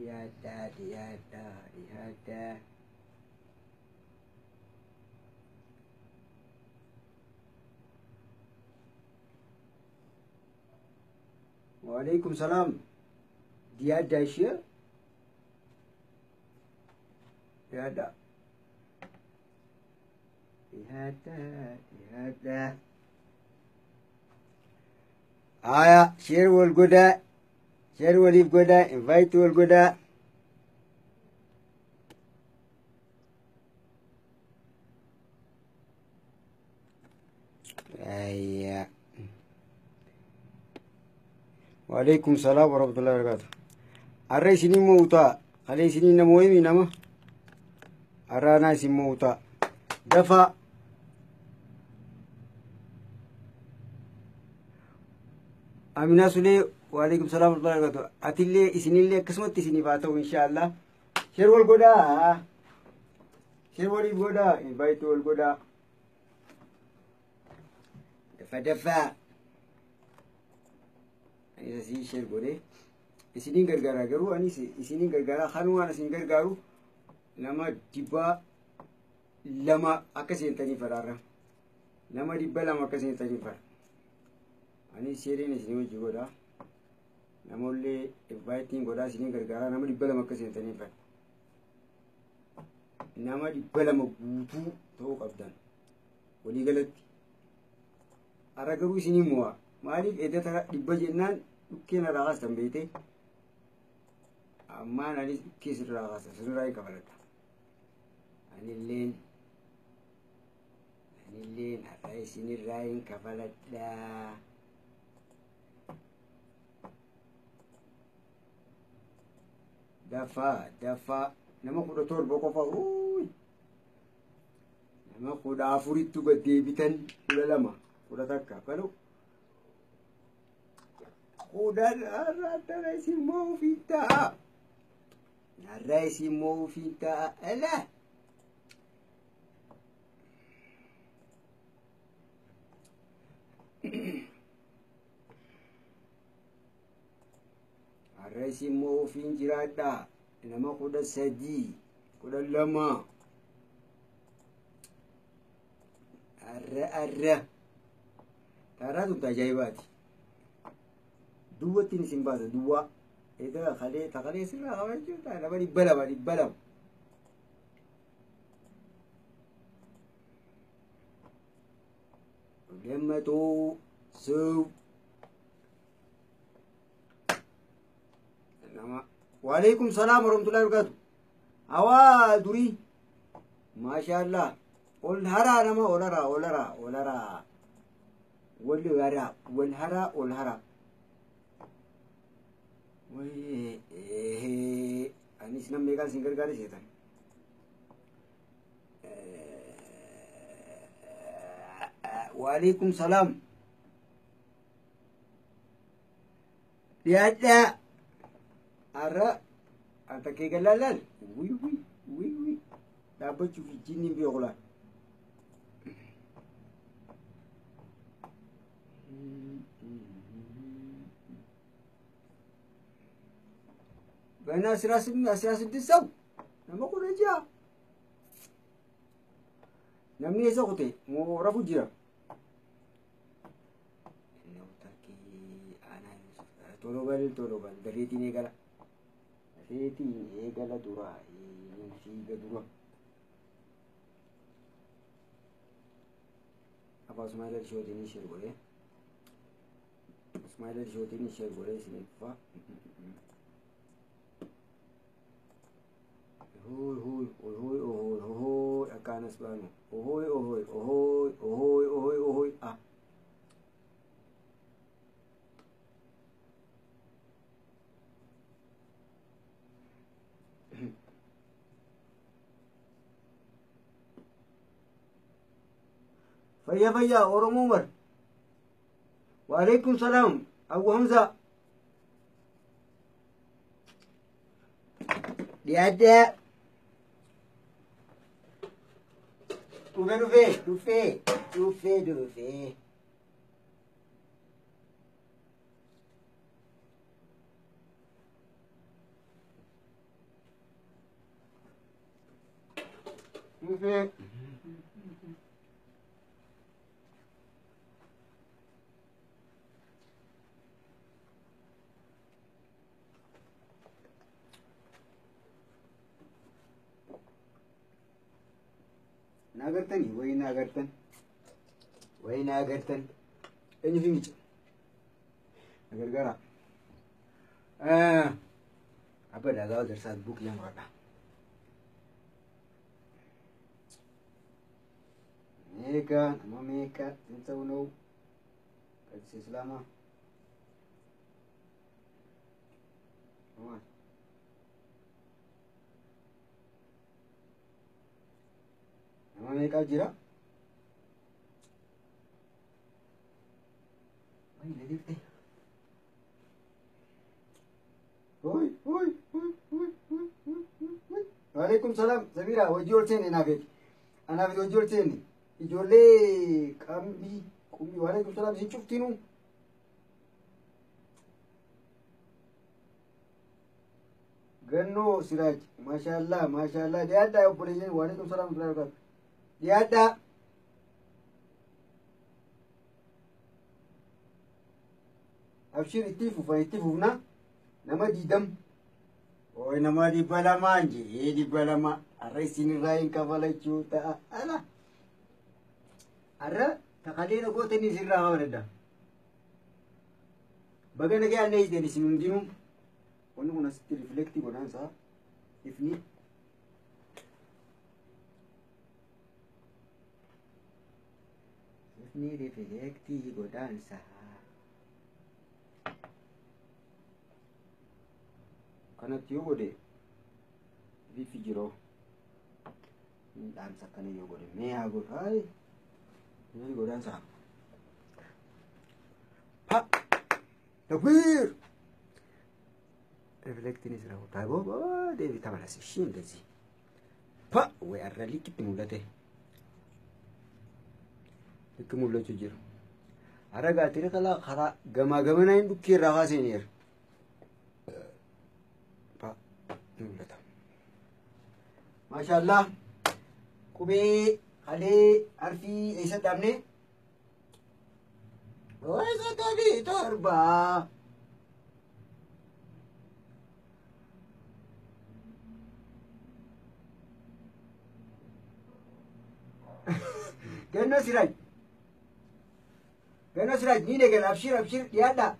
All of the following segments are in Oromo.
Dhiyaadhaa, dhiyaadhaa, dhiyaadhaa. Waalaikum salaam. Dhiyaadhaa ishee. Dhiyaadhaa. Dhiyaadhaa, dhiyaadhaa. Aya, share wal godhaa. Share waliif godhaa, invite wal godhaa. Ayya. Waalaikum salaam warahmatullahi wabarakatuh. Har'a isinii mo'utaa. Kalee isinii nama himi nama. Har'a anaa isin mo'utaa. Dafaa. Aminaa Sulee, waalaikum salaam warahmatullahi wabarakatuh. Atillee isinillee akkasumatti isiniif haa ta'u, inshaallah. Share wal godhaa. Share waliif godhaa. Invite wal godhaa. Dafa dafaa. Anis asii share godhee. Isiniin gargaara, garuu anis isiniin gargaara. Kan waan isin gargaaru nama 200 akka seentanii fedhaarra. Nama 200 akka seentanii fedha. Anis shareiin isinii hojii godhaa. Namoollee inviteiin godhaa, isiniin gargaaraa, nama 200 akka seentanii fedha. Nama 200 guutuu ta'uu qabdan. Walii galatti. Har'a garuu isinii mo'a. Maaliif edata 100 jennaan dhukkee narraa kaastan beekte? Ammaan anis dhukkee sirraa kaasa, sirraa hin kafaladha. Anilleen har'a isinirraa hin kafaladha. Dafaa dafaa, nama 17 qofa. Uuy! Nama 14ttu gad deebitan, 12, 11 kalu. 10 har'a tana isin moo'uuf ta'a. Har'a isin moo'uuf ta'a. Ala! Har'a isin moo'uuf hin jiraadha. Nama 13, 12. Har'a har'a. Taraa tun ajaa'ibaati. Duwwattiin isin baasa duwwaa. Egaa kalee takalee sirraa qabachuu ta'a, nama 200, 200. Lammatoo ሰው nama. Waalaikum salaam warahmatullahi wabarakatuh. Hawaa durii. Maashaallah. Ol haraa, nama ol haraa, ol haraa, ol haraa. Wal haraa, wal haraa, ol haraa. Wayii, anis nam meeqaan isin gargaare seetan. Waalaikum salaam. Dhiyaadhaa. Har'a takkee gallaalaal. Wii wii wii wii. Dhaabbachuuf jinni beeku laal. Bana 16 ሰው, nama 16. Namni eessa kute moo rafu jira? Tolo bal, tolo bal, dafeetiin eegala. Dafeetiin eegala, dura fiiga dura. Afaa Usmaayila Shootiin share godhee. Usmaayila Shootiin share godhee isiniif dhufa. Hooy hooy hooy hooy hooy, akkaanas baanu. Hooy hooy hooy hooy hooy hooy, ah. Fayyaa fayyaa, Oromoo Umar. Waalaikum salaam. Abu Hamza. Dhiyaadhaa. Dhufee dhufee dhufee dhufee dhufee. Dhufee. Na agartanii wayi na agartan. Wayi na agartan. Eenyu fingicha? Na gargaara. Abba dhagaa darsaa buukii muradha. Meeqa nama meeqa ስንት ሰው ነው? ቀሲስ እስላማ nama meeqaa jira? Wayi na dirte. Oi, oi, oi, oi, oi, oi, oi. Waalaikum salaam. Samira, hojii ol seene naafeeti. Anaaf hojii ol seene. Ijoollee qambii qumbii waalaikum salaam isin cuftinuu. Gannoo Siraaj, maashaallah, maashaallah. Dhiyaadhaa obboleeyyan waalaikum salaam warahmatullahi wabarakatuh. Dhiyaadhaa. Abshir itti fufa itti fufna. Nama 20. Oi nama 200 jee 200 har'a isinirraa hin kafalachuu ta'a. Ala. Har'a takalee gootanii isinirraa kafaladha. Baga nagaa annee ijteen isin hundinuu. Wanni kun asitti rifleektii godhaan isaa ifni. Ifni rifleektii godhaan isaa. Kanatti yoo godhe bifi jiroo. Dhaamsa akkana yoo godhe mee haa godhu. Hayi. Mee godhaan isaa. Pa! Takbiir! Rifleektiin isra taaboo deebi tabalas ishii እንደዚህ pa ወይ arra likitti mul'ate. Likki mul'achuu jiru. Har'a gaatiri kalaa karaa gamaa gamanaa hin dhukkee irraa kaaseeneera. Pa mul'ata. Maashaallah qubee halee harfii eessa dhaabne? Eessa dhaabee torba. Gannoo Siraaj. Gannoo Siraaj ni eegala abshir abshir dhiyaadhaa.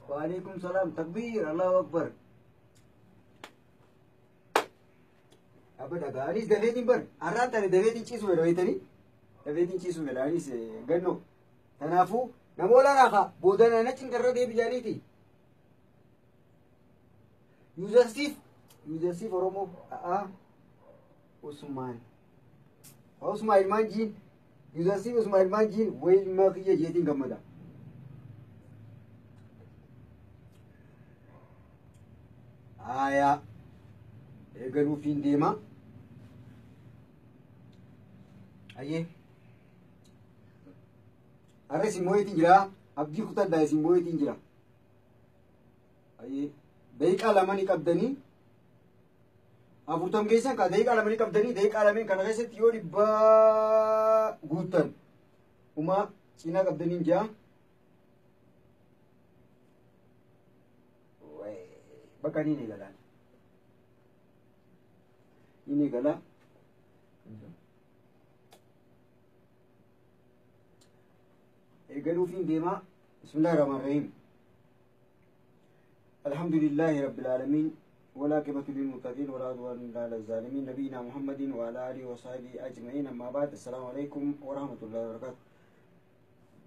Waalaikum salaam takbiir Allahu akbar. Abba dhagaa anis dafeetiin bar har'aan tane dafeetiin ciisuu fedha beektanii dafeetiin ciisuu fedha anis gannoo. Kanaafuu nama olaanaa kaa boodana na cinqarra deebijaaniiti. Yuuzarsiif yuuzarsiif Oromoo a'aa Usmaan. Usmaan ilmaan jiin yuuzarsiif Usmaan ilmaan jiin wayi ilmaa kiyya jeetiin gammada. Aayaa eegaluufiin deema. Ayyee. Har'a isin mooyetiin jira. Abdii kutadhaa isin mooyetiin jira. Ayyee. Daqiiqaa lama ni qabdanii. 40 keessan kaa daqiiqaa lama ni qabdanii daqiiqaa lameen kana keessatti yoo 100 guuttan umaa cinaa qabdaniin jira. Bakka ni eegala. Ni eegala. Eegaluufiin deema. Bismillahirrahmanirrahiim. Alhamdulillahi rabbil aalamiin. والعاقبة للمتقين ولا عدوان إلا على الظالمين نبينا محمد وعلى آله وصحبه أجمعين أما بعد السلام عليكم ورحمة الله وبركاته.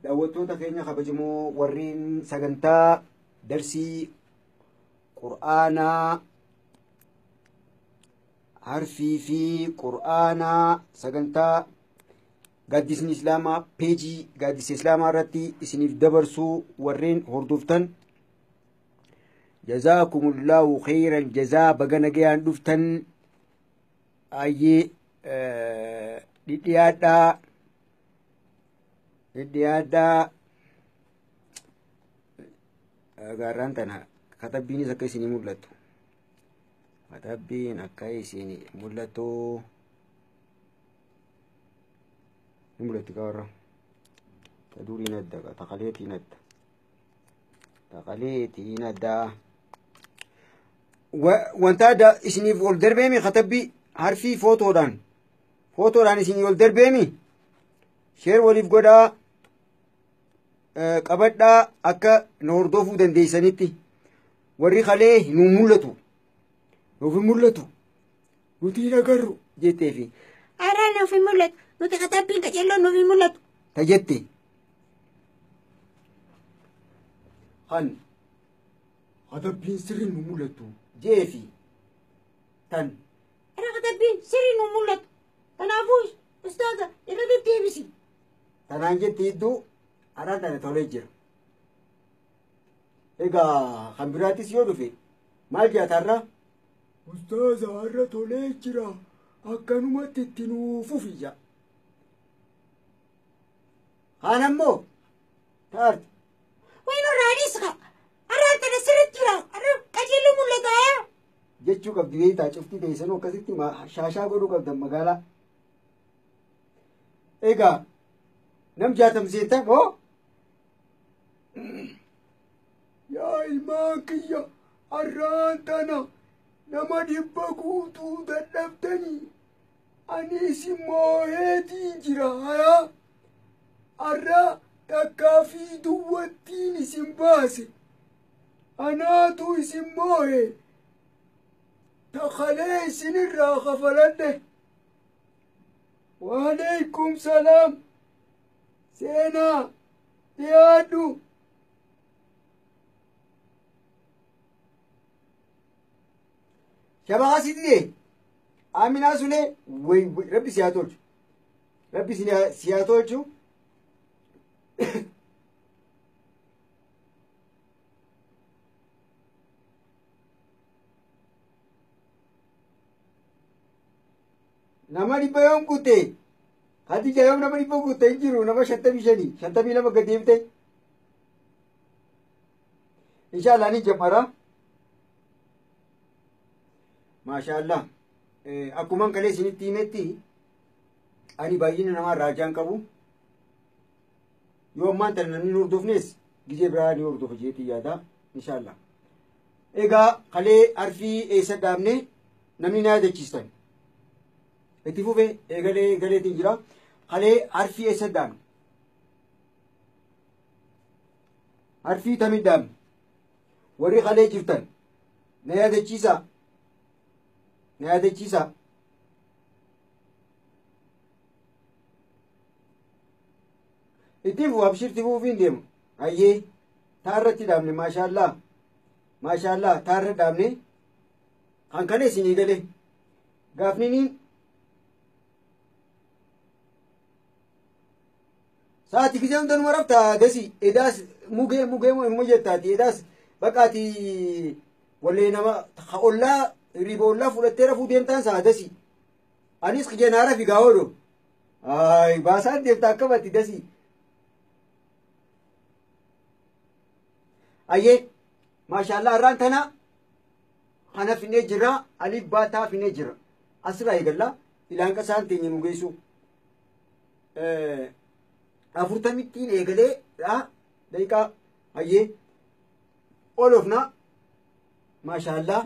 Daawwattoota keenya kabajamoo warreen sagantaa darsii Qur'aanaa harfii fi Qur'aanaa sagantaa gaaddisni Islaamaa peejii gaaddisa Islaamaa irratti isiniif dabarsuu warreen hordoftan jazaakumullahu khayran jazaa baga nagayaan dhuftan ayyee dhidhiyaadhaa dhidhiyaadhaa gaarraan tana katabbiinis akka isinii mul'attu katabbiin akka isinii mul'attu. Ni mul'atti qabarra. Ta duriin adda, ta kaleetiin adda. Ta kaleetiin adda. Wanta adda isiniif ol darbeemi katabbii harfii footoodhaan. Footoodhaan isinii ol darbeemi. Share waliif godhaa. Qabadhaa akka nu hordofuu dandeessanitti. Warri kalee nu mul'atu. Nuuf hin mul'atu. Nuti hin agarru jetteefi. Araa nuuf hin mul'atu. Nuti katabbiin qaceelloon nuuf hin mul'atu. Ta jette. Kan katabbiin sirri nu mul'atu jeefi tan. Araa katabbiin sirri nu mul'atu. Kanaafuu ustaaza irra deddeebisi. Tanaan jette hedduu araan tana tolee jira. Egaa kan biraattis yoo dhufe maal jaatarra? Ustaaza har'a tolee jira. Akkanumatti itti nuuf fufiyya. Kaan ammoo taarti. Wayi nurraa dhiisa. Araan tana sirriitti jira. Arra qajeeloo mul'ata. Jechuu qabdi beektaa cuftii teessanuu akkasitti shaashaa godhuu qabdan magaalaa. Egaa nam jaatam seentan hoo? Yaa ilmaan kiyya har'aan tana nama 100 guutuu dadhabdanii anis immoo heetiin jira hayaa har'a takkaa fi duwwattiin isin baase anaatu isin moo'e takalee isinirraa kafaladhe. Waalaikum salaam. Seenaa dhiyaadhu. Shabaa sidee Aminaa sulee way rabbi si haa tolchu. Rabbi si haa tolchu. Nama 100 yoom guute? Hadija yoom nama 100 guute hin jiru nama 55 52 gad deebite. Inshallah ni jamara. Maashaallah. Akkuman kalee isinitti himetti ani baay'ina namaa raajaan qabu. Yoo ammaan tana namni hin hordofnes gizee biraa ni hordofa jeetii yaada. Inshallah. Egaa kalee harfii eessa dhaabne namni na yaadachiistan. Itti fufe eegalee eegaleetiin jira. Kalee harfii eessa dhaabne? Harfii tamii dhaabne? Warri kalee jirtan na yaadachiisaa. Na yaadachiisaa. Itti fufu abshirti fufuuf hin deemu. Hayyee taarratti dhaabne maashaallaa. Maashaallaa taarra dhaabne. Kan kana isinii galee. Gaafni niin Saati gisee hundanuma raftaa dasi edaas mugee mugee immoo jettaati edaas baqaati wallee nama ka ollaa riba ollaa fudhattee rafuu deemtaan saa dasi. Anis kijanaa rafi gaa oolu. Ay baasaan deemta akkamatti dasi. Ayyee maashaallaa irraan tana kana finnee jirra alif baataa finnee jirra. Asirraa eegallaa ilaan qasaan teenya nu geessu. 40 eegalee daqiiqaa hayyee olofna maashaallaa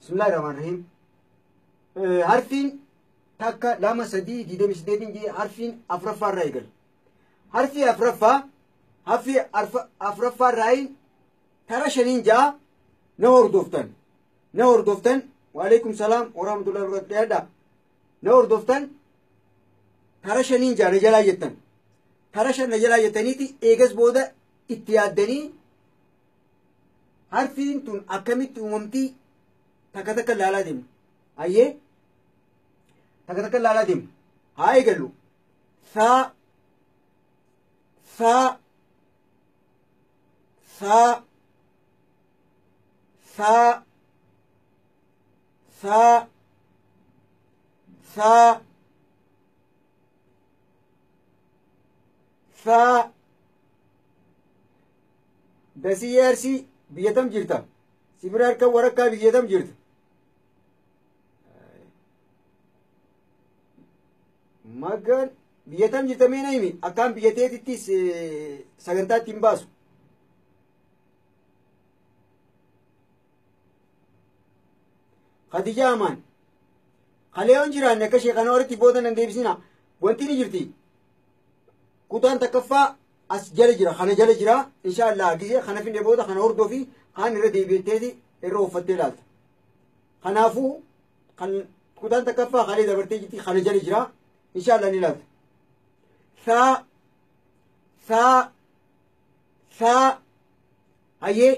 bismillaahi rahmaan rahiim. Harfiin 1 2 3 28 jee harfiin afuraffaa irraa eegala. Harfii afuraffaa harfii afuraffaa irraa tara 5 6 na hordoftan na hordoftan waalaikum salaam warahmatullahi wabarakatuh na hordoftan tara 5 6 na jalaa jettan tara 5 na jalaa jettaniiti eegas booda itti yaaddanii harfiin tun akkamitti uumamtii takka takka laalaa deemna. Hayyee takka takka laalaa deemna. Haa eegallu. Saa saa saa saa saa saa saa Dasii Arsii biyya tam jirta? Sibira harka warakkaa biyya tam jirta? Magan Biyya tam jirta mee na himi akkaan biyya teetittis sagantaa ittiin baasu. Khadija Amaan kalee yoon jiraanne akka ishee kana walitti booda nan deebisina wanti ni jirti. Kutaan takkaffaa as jala jira kana jala jira inshaallah gisee kana finne booda kana hordoo fi kaan irra deebi'atteeti irra uffattee ilaalta. Kanaafuu kan kutaan takkaffaa kalee dabartee jirti kana jala jira inshaallah ni ilaalta. Saa saa saa hayyee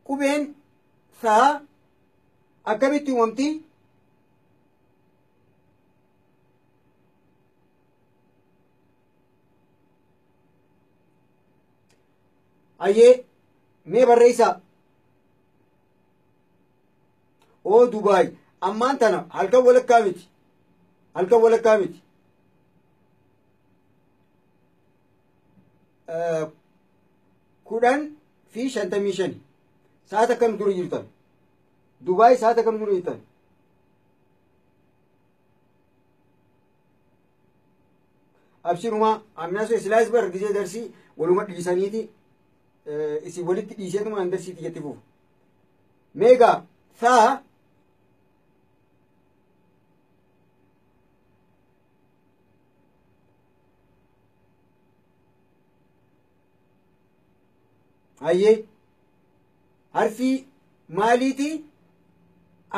qubeen saa akkamitti uumamti? Hayyee mee barreessaa. Oo Dubaay ammaan tana halkan walakkaa miti. Halkan walakkaa miti. 10:55 sa'aata akkam dura jirtan? Dubaay sa'aata akkam dura jirtan? Abshirumaa amina so silaas bar gisee darsii waluma dhiisaniiti isin walitti dhiiseetuma an darsiiti jetti fufu. Meegaa saa hayyee harfii maaliiti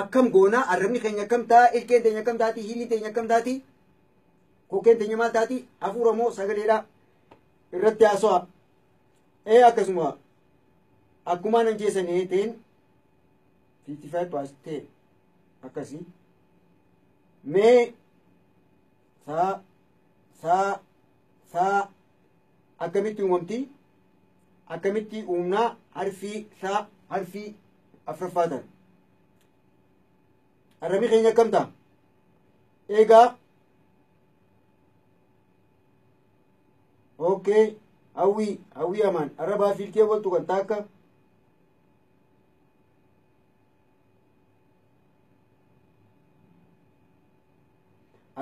akkam goonaa arrabni keenya akkam ta'a ilkeen teenya akkam taati hiriin teenya akkam taati kokkeen teenya maal taati hafuura moo sagaleedha irratti haasawa. Ee akkasuma akkumaan nan jeesanii ta'een 55 past 10 akkasii mee saa saa saa akkamitti uumamti? Akkamitti uumnaa harfii saa harfii afuraffaa ta'an? Arrabni keenya akkam ta'a? Egaa okay hawwii hawwii amaan arrabaa fi ilkee waltu kan taakka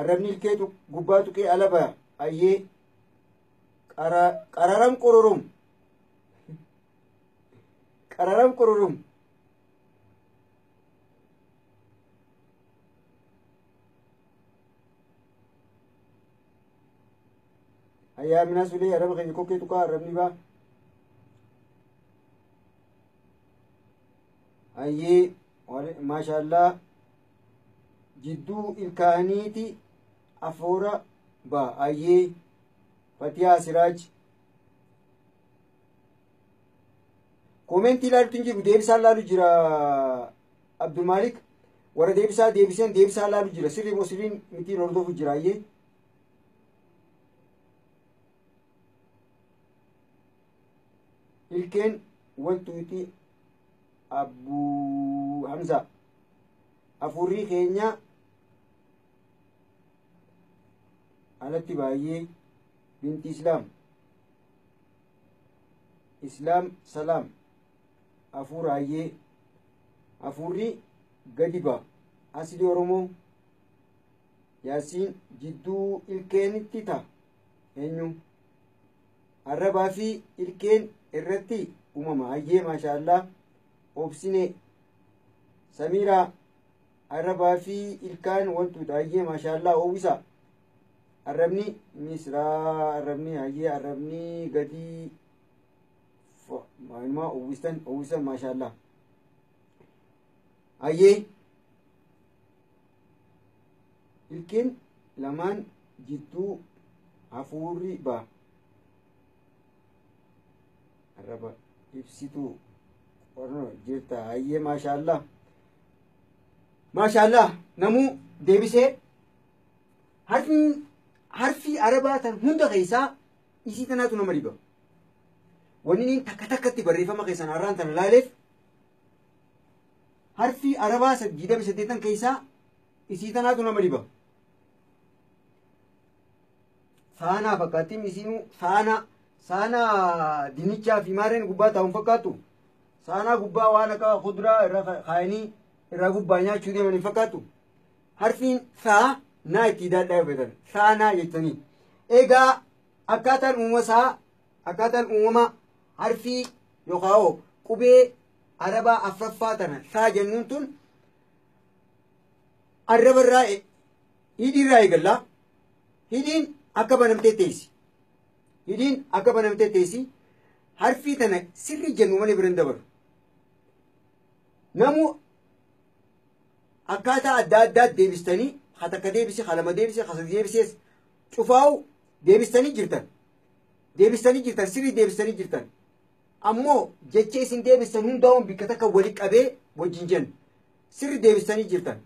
arrabni ilkee gubbaa tuqee ala baya ayyee qararam qororom qararam qororom ayyaa minaa sulee arraba keenya kokkee tuqaa arrabni baa ayyee maashaallaa jidduu ilkaaniiti afoora ba ayyee Fatiyaa Siraaj koomentii ilaaluutu hin jiru deebisaa ilaalu jira Abdulmaalik warra deebisaa deebiseen deebisaa ilaalu jira sirrii moo sirriin mitiin hordofu jira ayyee ilkeen waltuuti Abbuu Hamza afurrii keenya alatti baay'ee binti Islaam Islaam salaam afuuraayyee afurri gadi ba asli Oromoo Yaasiin jidduu ilkeenitti ta eenyu arrabaa fi ilkeen irratti uumama ayyee maashaallaa obsine Samiiraa arrabaa fi ilkaan waltuudha ayyee maashaallaa oowwisa arrabni misraa arrabni ayyee arrabni gadi maalummaa uwwisan uwwisan maashaallaa ayyee ilkeen lamaan jidduu hafuurri ba arraba ibsituu qorno jirta ayyee maashaallaa maashaallaa namuu deebisee harfii arabaa tan hunda keessaa isii tanaatu nama dhiba. Wanni inni takka takkatti barreeffama keessan har'aan tana laaleef harfii arabaa 28 keessaa isii tanaatu nama dhiba. Saanaa fakkaattiin isiinuu saanaa saanaa dinichaa fi maareen gubbaa taa'uun fakkaattu saanaa gubbaa waan akka kuduraa irra kaayanii irraa gubbaa nyaachuu deeman hin fakkaattu. Harfiin saa naa itti daadhaa fetan saanaa jettanii. Egaa akkaataan uumama isaa, akkaataan uumama harfii yookaan qubee arabaa afraffaa tana saa jennuun tun arraba irraa hidhiirraa eegalla. Hidhiin akka banamtee teessi. Hidhiin akka banamtee teessi. Harfii tana sirrii jennu malee bira hin dabalu. Namu akkaataa adda addaa deebistanii ha takka deebise, ha lama deebise, ha sadi deebisees cufaa'u deebistanii jirtan. Deebistanii jirtan, sirrii deebistanii jirtan. Ammoo jecha isin deebistan hundaa'uun bikka takka wali qabee wajjin jennu. Sirrii deebistanii jirtan.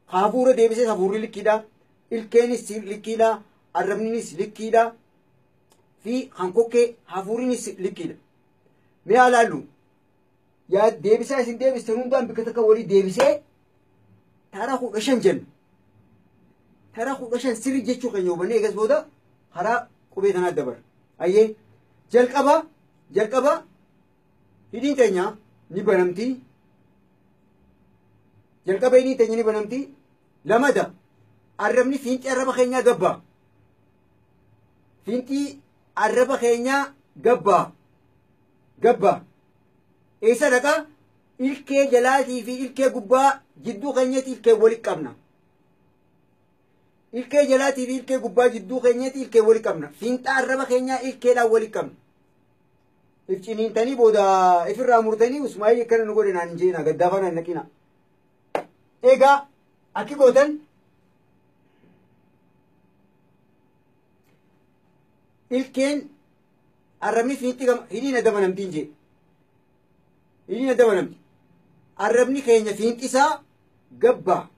Hafuura deebisees hafuurri likkiidha. Ilkeenis likkiidha. Arrabninis likkiidha. Fi hankokkee hafuurinis likkiidha. Mee haa laallu. Yaa deebisaa isin deebistan hundaan bikka takka walii deebisee tara 15 jenna. Tara 15 sirrii jechuu keenya hubannee eegas booda karaa qubee tanaa dabarra. Ayyee jalqaba hidhiin teenya ni banamti. Jalqaba hidhiin teenya ni banamti. Lamada arrabni fiinxii arraba keenyaa gabbaa. Fiinxii arraba keenyaa gabbaa. Gabbaa. Eessa dhaqaa? Ilkee jalaatii fi ilkee gubbaa jidduu keenyatti ilkee walitti qabna. Ilkee jalaatii fi ilkee gubbaa jidduu keenyatti ilkee walitti qabna. Fiinxaa arraba keenyaa ilkeedhaan walitti qabna. If ciniintanii booda ifirraa murtanii Usmaayil akkana nu godhe naan hin jeenaa gaddaafaa naan naqina. Egaa akki gootan ilkeen arrabni fiinxi gama hidhiin adda banamtiin jee. Hidhiin adda banamti. Arrabni keenya fiinxisaa gabbaa.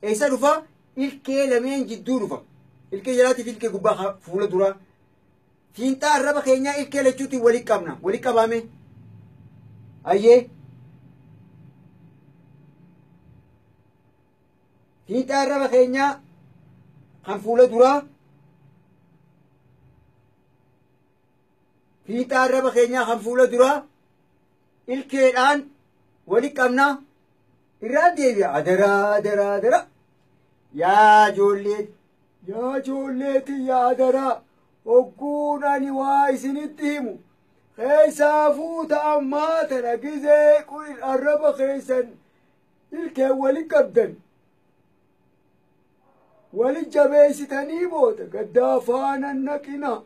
Eessa dhufa? Ilkee lameen jidduu dhufa. Ilkee jalaatii fi ilkee gubbaa fuula duraa. Fiinxaa arraba keenyaa ilkee lachuutiin walitti qabna. Walitti qabaame. Ayyee. Fiinxaa arraba keenyaa kan fuula duraa. Fiinxaa arraba keenyaa kan fuula duraa ilkeedhaan walitti qabna. Irraan deebi'a. Adaraa adaraa adaraa. Yaa ijoollee, yaa ijoolleeti yaa adaraa. Hogguun ani waa isinitti himu. Keessaafuu ta'ammaa tana gizee arraba keessan ilkeen walitti qabdan. Wali jabeessitanii booda gaddaa faana naqina.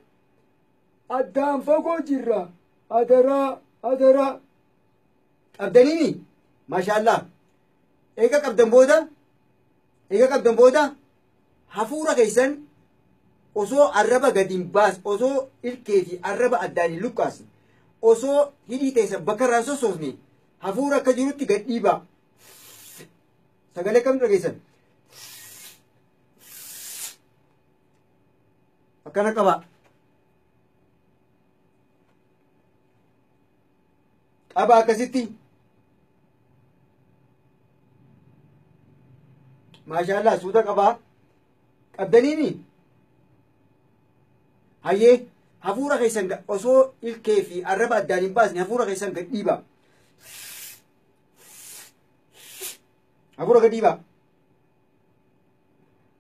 Addaan fagoo jirra. Adaraa adaraa. Qabdaniini? Maashaallah. Eega qabdan booda hafuura keessan osoo arraba gadi hin baas, osoo ilkee fi arraba addaan hin luqqaasne, osoo hidhii teessan bakka irraa hin sossoosne, hafuura akka jirutti gad dhiibaa. Sagalee kamtu dhageessan? Akkana qabaa. Qabaa akkasitti. Maashaallah suuta qabaa. Qabdaniini? Hayyee hafuura keessan osoo ilkee fi arraba addaan hin baasne hafuura keessan gad dhiibaa. Hafuura gad dhiibaa.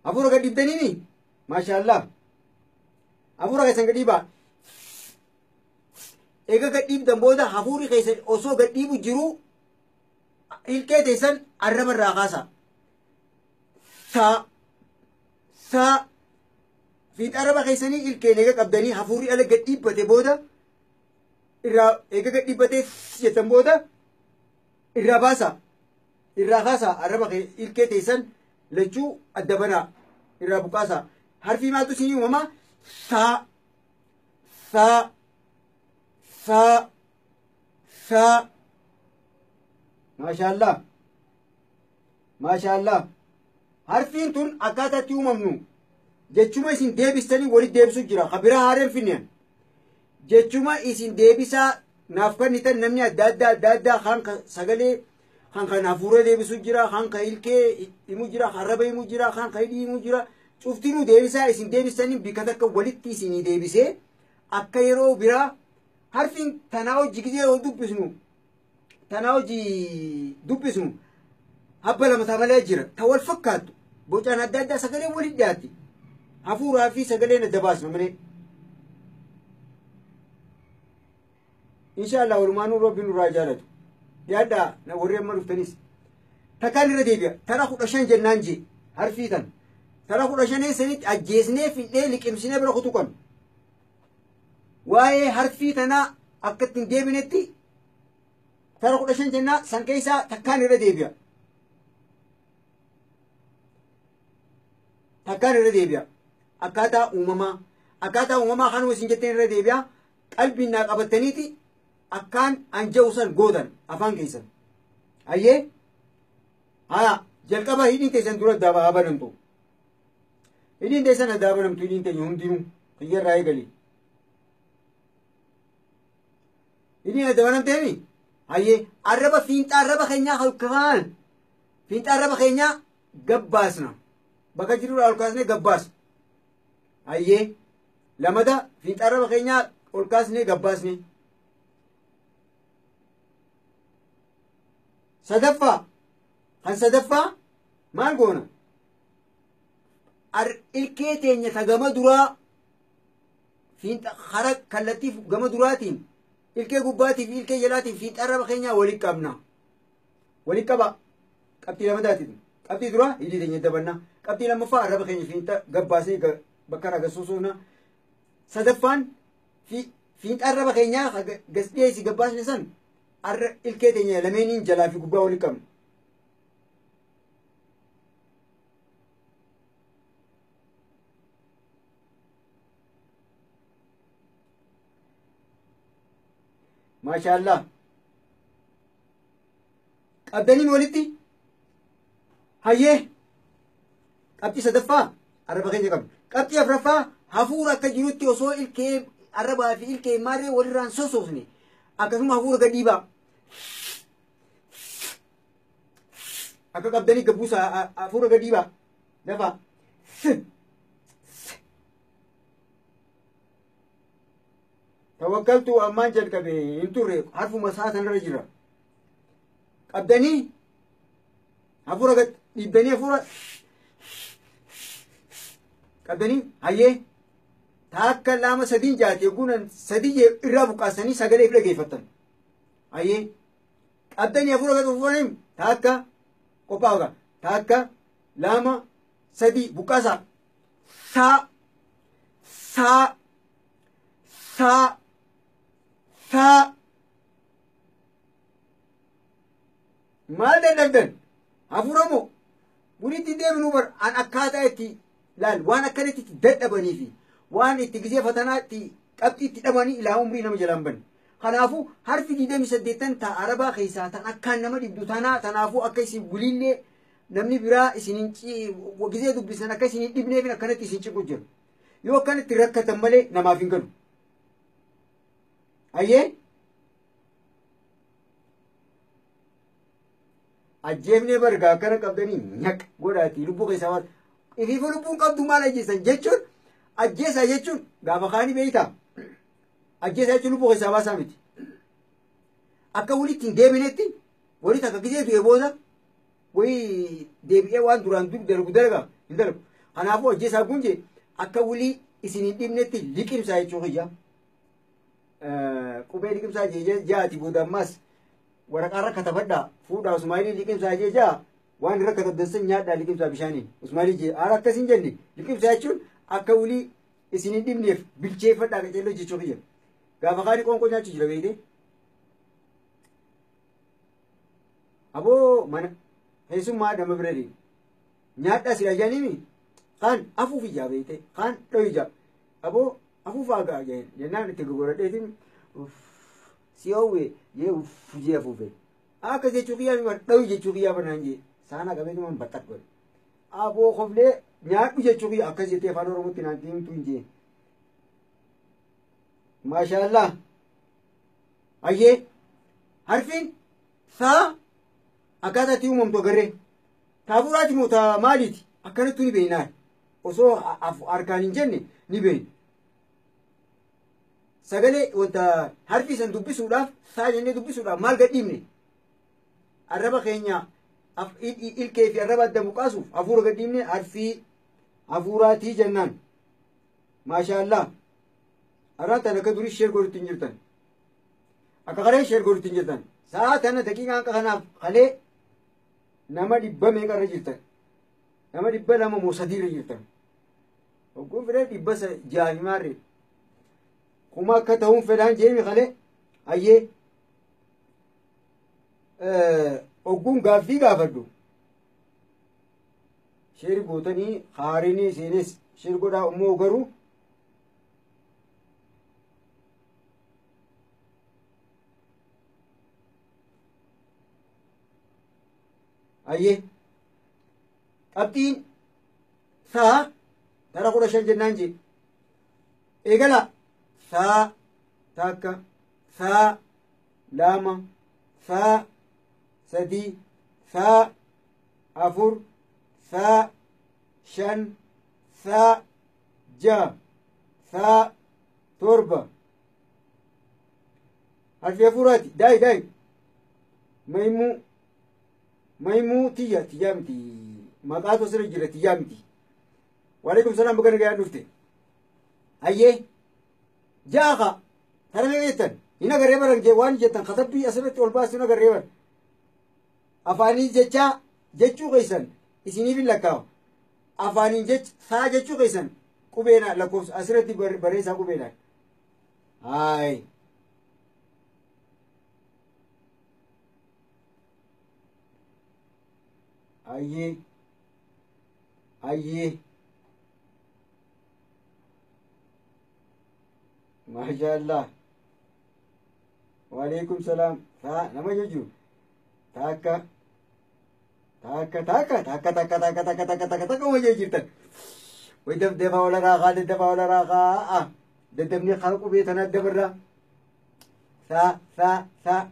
Hafuura gad dhiibdaniini? Maashaallah. Hafuura keessan gad dhiibaa. Eega gad dhiibdan booda hafuurri keessan osoo gad dhiibu jiru ilkee teessan arraba irraa kaasaa. Saa saa fiixa arraba keessanii ilkeen eega qabdanii hafuurri ala gad dhiibbate booda irraa eega gad dhiibbatee jettan booda irraa baasaa. Irraa kaasaa arraba ilkee teessan lachuu adda banaa irraa buqaasaa. Harfii maaltu isinii uumamaa? Saa saa saa saa. Maashaallah. Maashaallah. Harfiin tun akkaataa itti uumamnu jechuma isin deebistanii walitti deebisuu jira. Ka biraa haareen finneen. Jechuma isin deebisaa naaf kennitan namni adda addaa adda addaa kan sagalee kan kan hafuura deebisuu jira, kan kan ilkee himu jira, kan arraba himu jira, kan kan hidhii himu jira. Cuftinuu deebisaa isin deebistanii bikka takka walitti isinii deebisee akka yeroo biraa harfiin tanaa hojii gizee yoo dubbisnu tanaa hojii dubbisnu habba lama malee jira. Ta wal fakkaattu bocaan adda addaa sagalee walitti dhiyaatti. Hafuuraa fi sagaleen adda baasna malee. Inshaallah walumaanuu Rabbi nurraa jaalatu. Yaaddaa warri amma dhuftanis. Takkaan irra deebi'a. Tara 15 jennaan jee harfii tan. Tara 15 sanitti ajjeesnee fidhee liqimsinee bira kutuu qabna. Waa'ee harfii tanaa akka ittiin deebinetti tara 15 jennaa san keessaa takkaan irra deebi'a. Takkaan irra deebi'a. Akkaataa uumamaa. Akkaataa uumamaa kanuma isin jetteen irra deebi'a. Qalbiin naa qabattaniiti akkaan anja'u san gootan afaan keessan. Hayyee? Haya jalqaba hidhiin teessan dura adda banamtu. Hidhiin teessan adda banamtu hidhiin teenya hundinuu kiyyarraa eegali. Hidhiin adda banamteemi? Hayyee arraba fiinxaa arraba keenyaa halkaan fiinxaa arraba keenyaa gabbaasna. Bakka jirurraa ol kaasnee gabbaasna. Hayyee lamada fiinxaa arraba keenyaa ol kaasnee gabbaasne. Sadaffaa kan sadaffaa maal goona? Ilkee teenya ta gama duraa fiinxa hara kallattii gama duraatiin ilkee gubbaatii fi ilkee jalaatiin fiinxa arraba keenyaa walitti qabna. Walitti qaba. Qabxii lamadaatiin. Qabxii duraa hidhii teenya dabanna. Qabxii lammaffaa arraba keenya fiinxa gabbaasnee bakka irraa gassoosofna. Sadaffaan fiinxa arraba keenyaa gas dhiyeessi gabbaasne san arra ilkee teenya lameeniin jalaa fi gubbaa walitti qabna. Maashaallah. Qabdaniin walitti hayyee qabxii sadaffaa arraba keenya qabna. Qabxii afuraffaa hafuura akka jirutti osoo ilkee arrabaa fi ilkee maarree walirraan sosoosne akkasuma hafuura gad dhiibaa. Akka qabdanii gabbuusa hafuura gad dhiibaa. Dafaa. Tawakkaltu ammaan jalqabe hin turre harfuma isaa sanarra jira. Qabdanii hafuura gad dhiibdanii hafuura qabdanii hayyee takka lama sadiin jaate guunan sadii irraa buqqaasanii sagalee fi dhageeffattan. Hayyee qabdanii hafuura gad fuufanii takka qophaa'uudha. Takka lama sadii buqqaasaa. Saa saa saa saa maal dadhabdan hafuura moo walitti deebinuu bar an akkaataa itti laal waan akkanatti itti dadhabanii fi waan itti gisee fatanaa itti qabxii itti dhabanii ilaa umrii nama jalaan banne. Kanaafuu harfi 28 ta arabaa keessaa tan akkaan nama dhibdu tanaa tanaafuu akka isin wiliillee namni biraa isin gisee dubbisan akka isin hin dhibneef akkanatti isin ciqu jira. Yoo akkanatti rakkatan malee namaaf hin galu. Hayyee ajjeefnee bargaa akkana qabdanii nyaq godhaati lubbuu keessaa waan ifiifuu lubbuun qabdu maal ajjeesan jechuun ajjeesaa jechuun gaafa kaanii beeytaa ajjeesaa jechuun lubbuu keessaa baasaa miti. Akka walitti hin deebinetti walitti akka gisee du'e booda wayii deebi'ee waan duraan dur dalagu dalagaa hin dalagu. Kanaafuu ajjeesaa kun jee akka walii isin hin dhibnetti liqimsaa jechuu kiyya. Qubee liqimsaa jee jaati booda ammaas waraqaa katabadhaa fuudhaa Usmaayilii liqimsaa jee jaa waan irra katabdan nyaadhaa liqimsaa bishaaniin Usmaayilii jee haala akkas hin jenne liqimsaa jechuun akka walii isin hin dhibneef bilcheeffadhaa qaceelloo jechuu kiyya. Gaafa kaanii qoonqoo nyaachuu jira beekte. Aboo mana keessummaa nama bira deemu nyaadhaa sila jaaniimi kaan afuuf ijaa beekte kaan dho'i ijaa aboo afuufaa ga'a jennaan itti gogoradheetiin si oowwe jee uff jee afuufe akka jechuu kiyyaa mi dho'i jechuu kiyyaa banaan jee saana qabeetumaan baxxat godhe aboo koflee nyaadhu jechuu kiyya akkas jettee afaan oromootti naan himtu hin jee. Maashaallah. Hayyee harfiin saa akkaataa itti uumamtu agarree taafuraati moo taa maaliiti akkanattu ni beeknaa osoo harkaan hin jenne ni beekna. Sagalee wanta harfi san dubbisuudhaaf saa jennee dubbisuudhaaf maal gadhiifne arraba keenya ilkee fi arraba adda buqaasuuf hafuura gadhiifne harfii hafuuraatii jennaan. Maashaallah. Arraa tana akka durii sheer godhutti hin jirtan. Akka kalee sheer godhutti hin jirtan. Sa'a tana daqiiqaa akka kanaaf kalee nama 100 meeqarra jirtan. Nama 200 moo 3 irra jirtan. Hogguun fedhee 600 maarree. Kuma akka ta'uun fedhaan jeemi kalee hayyee. Hogguun gaaffii gaafadhu. Sheer gootanii haarinii isiinis sheer godhaa immoo garuu hayyee qabxiin sa'a tara 15 jennaan jee eegala sa'a 1 sa'a 2 sa'a 3 sa'a 4 sa'a 5 sa'a 6 sa'a 7 harfi afuraati daayi daayi maimuu maimuu tiyya tiyyaa miti maqaatu asirra jira tiyyaa miti. Waalaikum salaam baga nagaan dhufte. Hayyee jaaqa tara meeqa jettan hin agarree baran jee waan jettan katabbii asirratti ol baastu hin agarree baran afaanii jechaa jechuu keessan isiniif hin lakkaawa afaaniin jech saa jechuu keessan qubeena lakkoofsa asirratti barreessaa qubeedhaan. Haay. Hayyee hayyee maashaallah. Waalaikum salaam. Saa nama jechuun takka takka takka takka takka takka takka takka takka takka wajjin jirtan. Way dabdafaa ola raaqaa daddafaa ola raaqaa daddabni kara qubee tanaa dabarraa saa saa saa.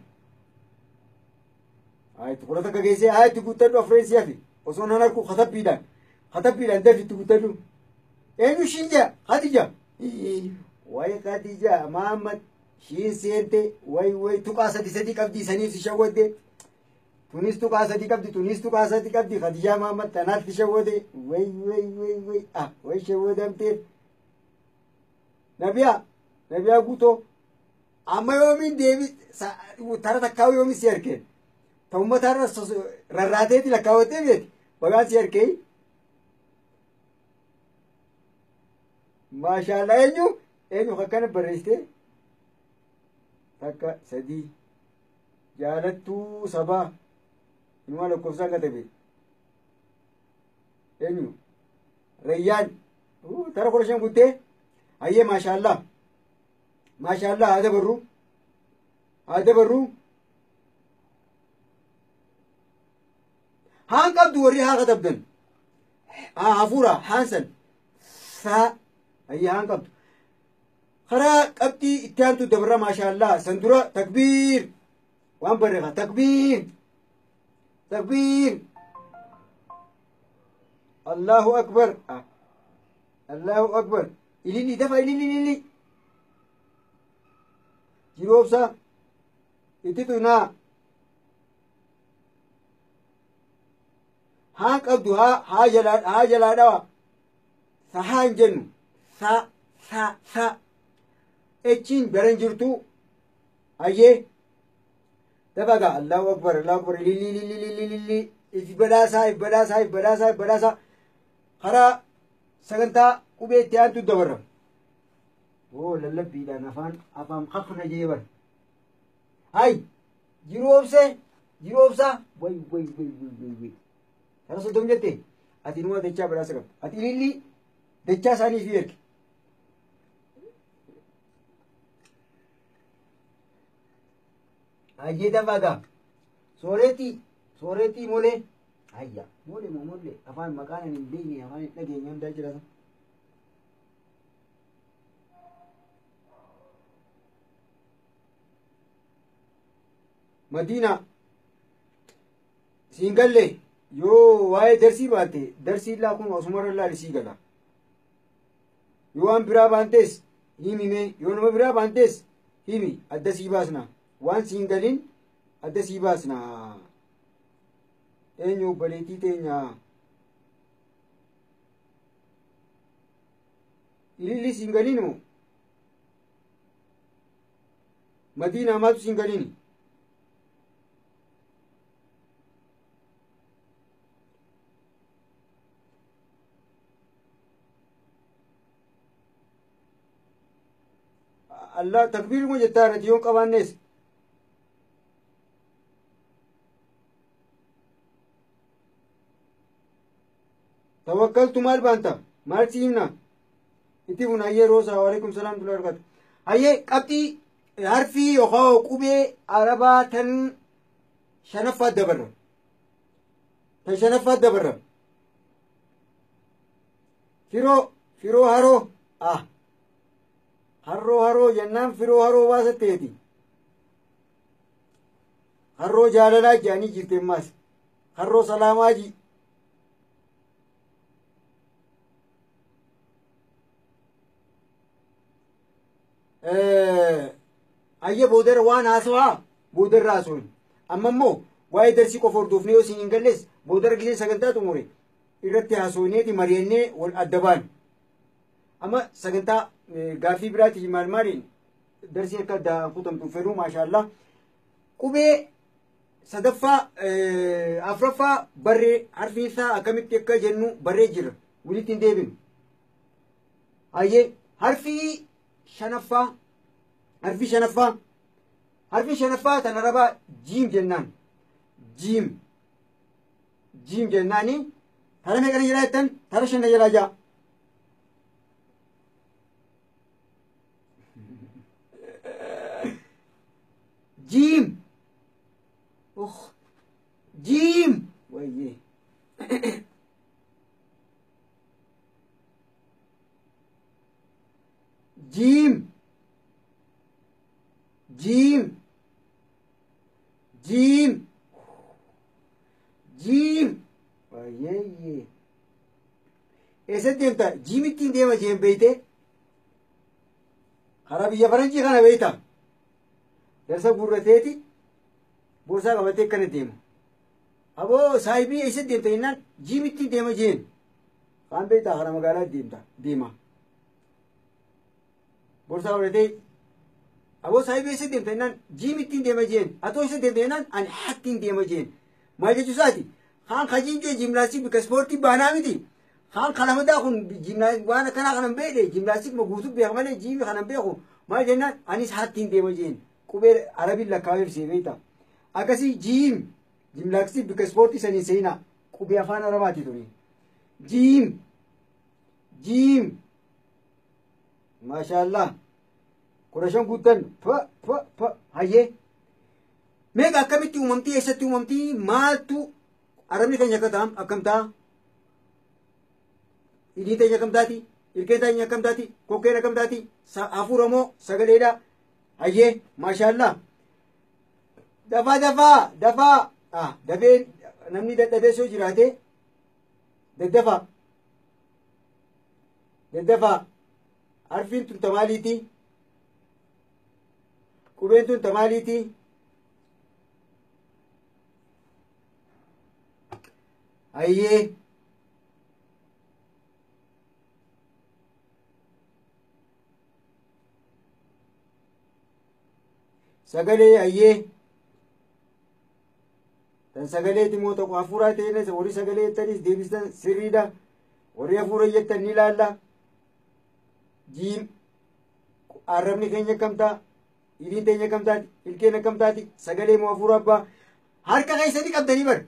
Ayitti kudha takka geessee ayitti guuttadhu afreen si hafe osoo nan harku katabbiidhaan katabbiidhaan dafi itti guuttadhu. Eenyu ishiin jaa Khadija. Way Khadija Mahammad ishiin seente way way tuqaa 3 3 qabdi saniif si shawwadde. Tunis tuqaa 3 qabdi tunis tuqaa 3 qabdi Khadija Mahammad tanaaf si shawwadde way way way way ah way shawwadamteef. Nabiyaa Nabiyaa guutoo amma yoomiin deebi tara takkaa'u yoomiin si harkeen. Ta'umma tara rarraateeti lakkaawwattee beeti bagaan si harkee. Maashaallah eenyu eenyu akkana barreessite 1 3 jaalattuu sabaa inuma lakkoofsaan katabe eenyu Rayyaan tara 15 guuttee hayyee maashaallah maashaallah haa dabarru haa dabarru haan qabdu warri haa katabdan haa hafuura haan san saa hayyee haan qabdu karaa qabxii itti aantu dabarra maashaallah san dura takbiir waan barreeffa takbiir takbiir Allahu akbar Allahu akbar ililli dafa ililli ililli jiroobsa itti tunaa haan qabdu haa haa jalaa haa jalaa dhawa sa haa hin jennu sa sa sa echiin baran jirtu hayyee dafaga Allahu akbar Allahu akbar ililli ililli ililli ililli if badhaasaa if badhaasaa if badhaasaa if badhaasaa karaa sagantaa qubee itti aantu dabarra. Oo lallabbiidhaan afaan afaan kakna jee bar. Hay jiruu obsee jiruu obsaa way way way way way way. Tara 30 jette ati numa dachaa badhaasa qabda. Ati ilillii dachaa isaanii fi ergi. Hayyee dafaga sooretii sooretii molee hayya molee moo molee afaan maqaan hin beekne afaan hin dhageenye hundaa jira. Madiina siin galle yoo waa'ee darsii baate darsii illaa kun osumarra laali sii gala. Yoo waan biraa baantes himime yoo nama biraa baantes himi adda sii baasna waan siin galin adda sii baasna. Eenyu obboleettii teenya Ililli siin galiin moo? Madiinaa maaltu siin galiini? Allah takbiiruma jettaa irratti yoon qabaannes. Tawakkaltu maal baanta? Maal si himna? Itti fun hayyee roosa waalaikum salaam tula barakaatu. Hayyee qabxii harfii yookaan qubee arabaa tan shanaffaa dabarra. Tan shanaffaa dabarra. Firoo firoo haroo ah harroo haroo jennaan firoo haroo baasatteeti. Harroo jaalalaa jedhanii jirti ammaas. Harroo salaamaa ji. Ayya boodarra waan haasawaa boodarra haasawin. Amma immoo waa'ee darsii qofa hordofnee yoo isin hin galles boodarra gisee sagantaa xumure irratti haasawneeti mari'annee wal adda baanu. Amma sagantaa gaaffii biraati maal maaliin darsii akka addaan kutamtu fedhu maashaallah. Qubee sadaffaa afuraffaa barree harfi isaa akkamitti akka jennu barree jira walitti hin deebinu. Hayyee harfii shanaffaa harfi shanaffaa harfi shanaffaa tan arabaa jiim jennaan jiim jiim jennaani tara meeqana jalaa jettan tara shanna jalaa ja'a. Jiim jiim wayyee jiim jiim jiim jiim wayyee eessatti deemta jiimittiin deema jeen beeyte karaa biyya faranjii kana beeyta darsa guurrateeti boorsaa qabatee akkana deema aboo saahibii eessatti deemta jennaan jiimittiin deema jeen kaan beeytaa karaa magaalaa deemta deema boorsaa qabatee aboo saahibii eessatti deemta jennaan jiimittiin deema jeen atoo eessatti deemta jennaan ani hattiin deema jeen maal jechuu isaati kaan kajiin jee jiimnaastik bika ispoortii baanaa miti kaan kalamadaa kun waan akkanaa kanan beekne jiimnaastik ma guutuu beeka malee jiimi kanan beeku maal jennaan anis hattiin deema jeen qubee arabiin lakkaa'eef see beekta akkasii jiim jiimnaastik bika ispoortii saniin seenaa qubee afaan arabaati tuni jiim jiim maashaallah 15 guuttan pa pa pa hayyee meeqa akkamitti uumamtii eessatti uumamtii maaltu arabni keenya akka ta'am akkam ta'a hidhiin teenya akkam taati ilkeen teenya akkam taati kokkeen akkam taati hafuura moo sagaleedha hayyee maashaallah dafaa dafaa dafaa ah dafee namni dadhabee soo jiraate daddafaa daddafaa harfiin tun tamaaliiti qubeen tun tamaaliiti hayyee sagalee hayyee tan sagaleeti moo tokko hafuuraa ta'e warri sagalee jettanis deebistan sirriidha warri hafuura jettan ni ilaalla jiim arrabni keenya akkam ta'a hidhiin teenya akkam taati ilkeen akkam taati sagalee moo hafuura abbaa harka keessanii qabdanii bar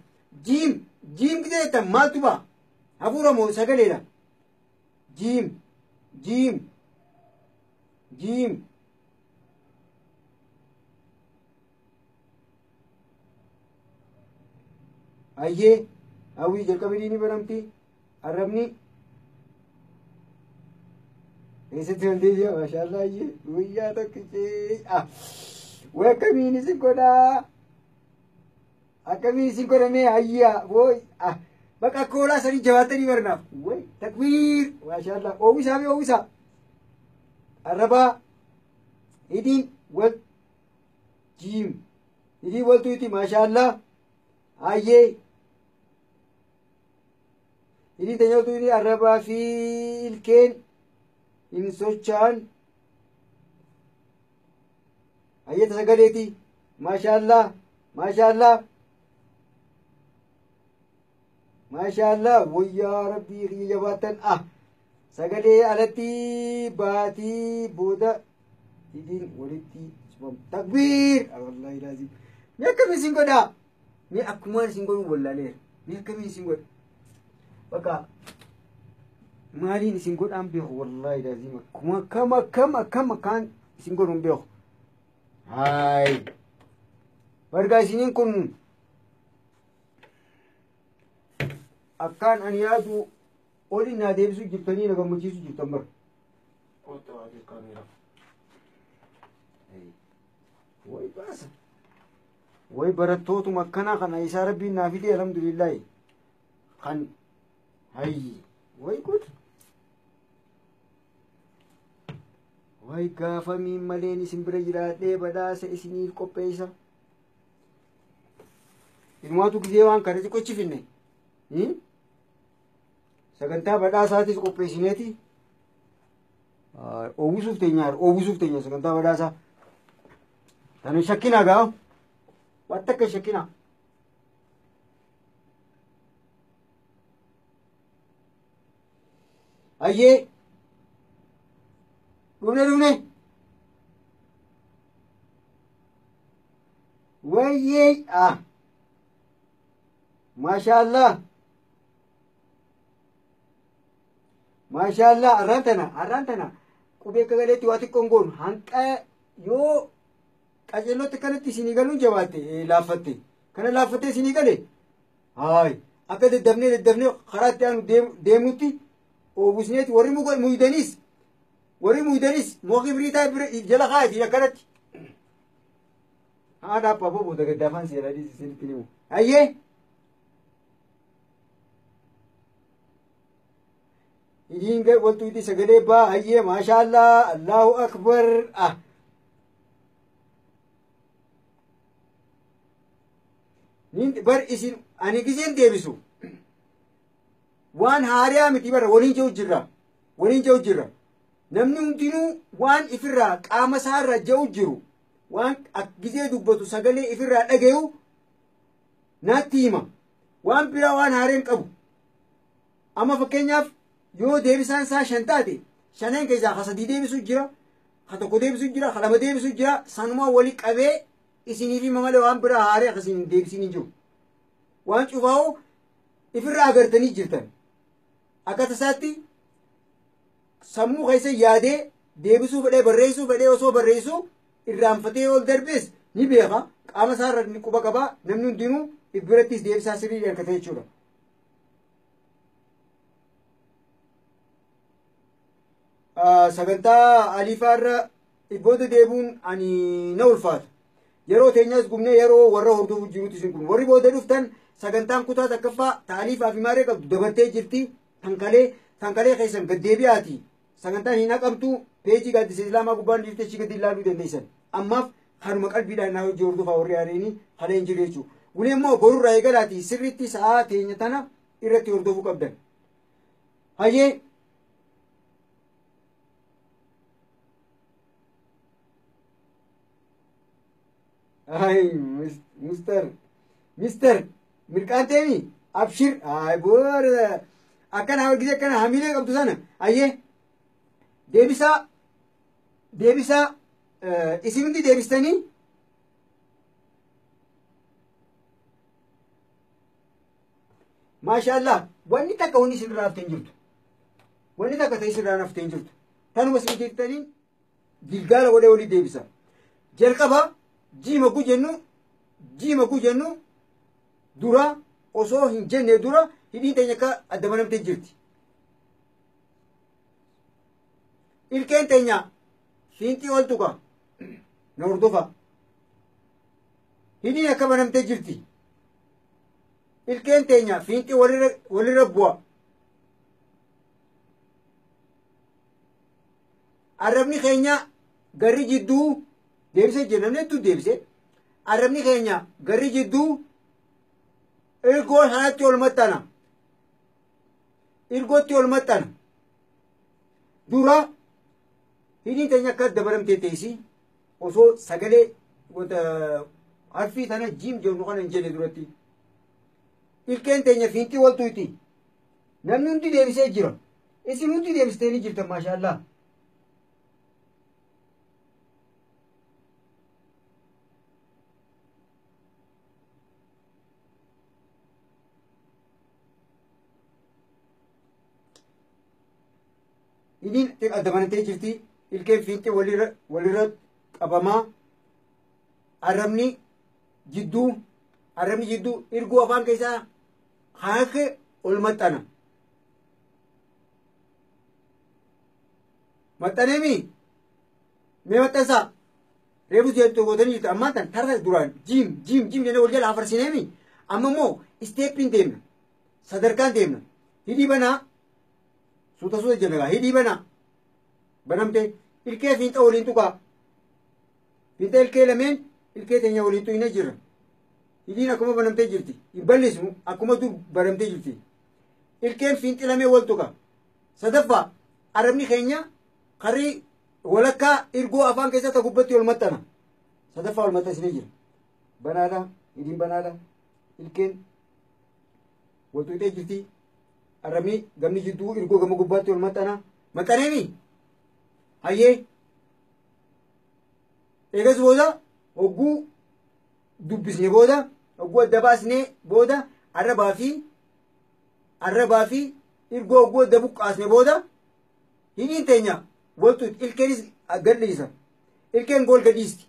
jiim jiim gisee jettan maaltu ba'a hafuura moo sagaleedha jiim jiim jiim hayyee hawwii jalqabanii ni baramti arrabni eessatti wanti jira maashaallah hayyee guyyaa tokkichee ah way akkamiin isin godhaa akkamiin isin godhamee hayyaa booy ah bakka akka hoolaa sanii jabaatanii barnaaf way takbiir maashaallah oowisaa fi oowisaa arrabaa hidhiin wal jiim hidhiin waltuuti maashaallah hayyee hidhiin teenya waltuuti arrabaa fi ilkeen Hin socho'an. Hayyata sagaleeti. Maashaallah. Maashaallah. Maashaallah. Wayyaa rabbii kiyya jabaattan. Ah. Sagalee alatti baatii booda hidhiin walitti cufam. Takbiir! Wallaahi laazim. Mee akkamiin isin godhaa? Mee akkumaan isin godhu wallaaleera. Mee akkamiin isin godha? Bakka maaliin isin godhaan beeku wallaahi laazim. Akkuma akkam akkam akkam akkaan isin godhu hin beeku. Haay. Bargaa isiniin kun akkaan ani yaadu oli naa deebisuu jirtanii na gammachiisuu jirtan bara. Way baasa. Way barattootuma akkanaa kana isaa rabbiin naa fide alhamdulillaahi. Kan hayyi way gud. Way gaafa miin maleen isin bira jiraadhee badhaasa isiniif qopheessa. Ilmaatu gisee waan kana xiqqochi finne. Sagantaa badhaasaatis qopheessineeti. Oowwisuuf teenya oowwisuuf teenya sagantaa badhaasaa. Tana shakkinaa gaa. Waan takka shakkinaa. Ayyee. Dhufne dhufne. Wayyee. Ah. Maashaallah. Maashaallah. Arraan tana arraan tana qubee akka galeetti waa xiqqoon goonu hanqa yoo qaceellootti kanatti isinii galuun jabaatte laaffatte kana laaffattee isinii gale haay akka daddafnee daddafnee karaa itti aanu deemnutti oobusneeti warri muydaniis warri muydaniis mooqii biriitaa bira jala kaayati akkanatti. Haadha abbaa booda gaddaafaan seeraa isinitti himu. Hayyee. Hidhiin waltu hidhii sagalee baa hayyee maashaallah Allahu akbar ah. Bar isin ani giseen deebisu waan haariyaa miti bara waliin jiru jirra waliin jiru jirra namni hundinuu waan ifirraa qaama isaarra jiru jiru waan gisee dubbatu sagalee ifirraa dhagayu naatti hima waan biraa waan haareen qabu amma fakkeenyaaf yoo deebisaan isaa shan taate shaneen keessaa ka sadii deebisu jira ka tokko deebisu jira ka lama deebisu jira sanumaa wali qabee isiniif hima malee waan biraa haaree akkasiin hin deebisin hin jiru. Waan cufaa'u ifirraa agartanii jirtan. Akka tasaatti sammuu keessa yaadee deebisuu fedhee barreessuu fedhee osoo barreessuu irraanfatee ol darbees ni beeka qaama isaarra ni quba qabaa namni hundinuu birattis deebisaa sirrii argata jechuudha. Sagantaa aliifaarra booda deebuun ani na ulfaata. Yeroo teenyas gubnee yeroo warra hordofu jirutti isin kun warri booda dhuftan sagantaan kutaa takkaffaa taaliifaa fi maaree qabdu dabartee jirti tankalee tankalee keessan gaddeebi'aati. Sagantaan hin haqamtu peejii gaaddisa islaamaa gubbaan jirti achi gadi ilaaluu dandeessan. Ammaaf kanuma qalbiidhaan naa hojii hordofaa warri areeni haala hin jiru jechuudha. Kun immoo borurraa eegalaati sirriitti sa'aa teenya tana irratti hordofuu qabdan. Hayyee. Ay, Mister, Mister, mirqaan teemi abshir, ay boora akkana gisee akkana hamilee qabdu sana ayyee deebisaa deebisaa isin hundi deebistanii maashaallah wanni takka wanni isin irraa haftee hin jirtu wanni takka ta'e isin irraa haftee hin jirtu tanuma isin jettaniin gilgaala godhee walii deebisa jalqaba jiima ku jennu jiima ku jennu dura osoo hin jenne dura hidhiin teenya akka adda banamtee jirti. Ilkeen teenya fiinxii ol tuqa na hordofa. Hidhiin akka banamtee jirti. Ilkeen teenya fiinxii walirra bu'a. Arrabni keenya garri jidduu deebisee jira namni hedduu deebisee arrabni keenya garri jidduu ilgoo sanatti ol maxxana. Ilgootti ol maxxana. Dura Hidhiin teenya akka adda banamtee teessi osoo sagalee harfii tana jiim jennu kana hin jenne duratti. Ilkeen teenya fiinxii waltuuti. Namni hundi deebisee jira. Isin hundi deebistee ni jirtan maashaallaa. Hidhiin adda banatee jirti. Ilkeen fiinxii walirra qabamaa. Arrabni jidduu irgoo afaan keessaa haake ol maxxana. Maxxaneemi mee maxxansaa reefu jettu gootanii jirtu ammaan tan tarra duraan jiim jiim jiim jennee wal jala hafarsineemi amma immoo isteeppiin deemna sadarkaan deemna hidhii banaa suuta suuta jenna gaa hidhii banaa banamte ilkee fiinxa waliin tuqaa fiinxa ilkee lameen ilkee teenya waliin tuqinee jirra. Hidhiin akkuma banamtee jirti. Hin bal'isnu akkuma dur banamtee jirti. Ilkeen fiinxi lamee wal tuqa. Sadaffaa arrabni keenya karri walakkaa irgoo afaan keessaa ta gubbatti ol maxxana. Sadaffaa ol maxxansinee jira. Banaadha. Hidhiin banaadha. Ilkeen wal tuqxee jirti. Arrabni gamni jidduu irgoo gama gubbaatti ol maxxana. Maxxaneemi? Hayyee. Eegas booda hogguu dubbisne booda hogguu adda baasnee booda arrabaa fi irgoo hogguu adda buqqaasne booda hidhiin teenya waltu ilkeenis gadhiisa. Ilkeen gool gadhiisti.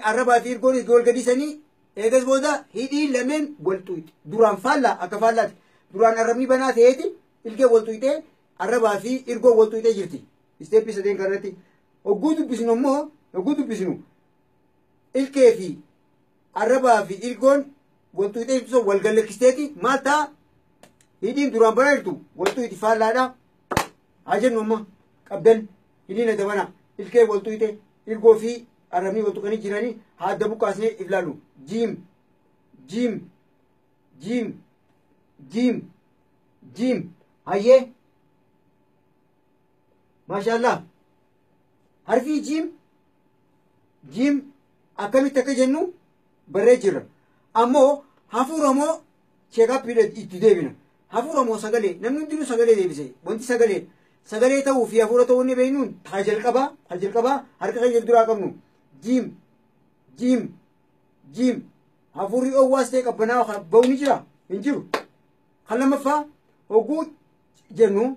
Arrabaa fi irgoonis gool gadhiisanii eegas booda hidhiin lameen waltu duraan faallaa akka faallaati. Duraan arrabni banaa ta'eeti ilkeen waltu hidhee arrabaa fi irgoo waltu hidhee jirti. Isteeppii sadeen kanarratti hogguu dubbisnu immoo hogguu dubbisnu ilkee fi arrabaa fi irgoon waltu hidhee jirtu wal gallakkisteeti maal ta'a hidhiin duraan banaa jirtu waltu hidhi faallaadha. Haa jennu amma qabdan hidhiin adda banaa ilkee waltu hidhee irgoo fi arrabni waltu kan jiranii haa adda buqqaasnee ilaalu jiim jiim jiim jiim jiim hayyee maashaallah harfii jiim jiim akkamitti akka jennu barree jirra. Ammoo hafuura moo cheekaappiidha itti deebina. Hafuura moo sagalee namni hundinuu sagalee deebise wanti sagalee sagalee ta'uu fi hafuura ta'uu inni beeknuun haa jalqabaa harka keenya duraa qabnu jiim jiim jiim hafuurri dhoowwaas ta'e qabbanaa ba'u ni jira hin jiru. Kan lammaffaa hogguu jennu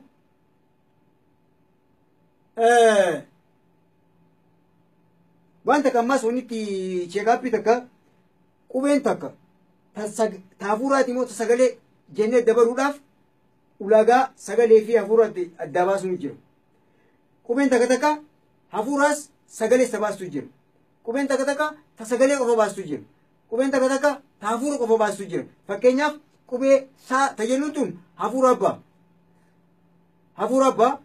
waan takka ammas wanni itti cheekaappii takka qubeen takka ta hafuuraati immoo ta sagalee jennee dabaluudhaaf ulaagaa sagalee fi hafuuraatti adda baasuun jira. Qubeen takka takka hafuuraas sagalees ta baastu jira. Qubeen takka takka ta sagalee qofa baastu jira. Qubeen takka takka ta hafuura qofa baastu jira. Fakkeenyaaf qubee saa ta jennuun tun hafuura abbaa. Hafuura abbaa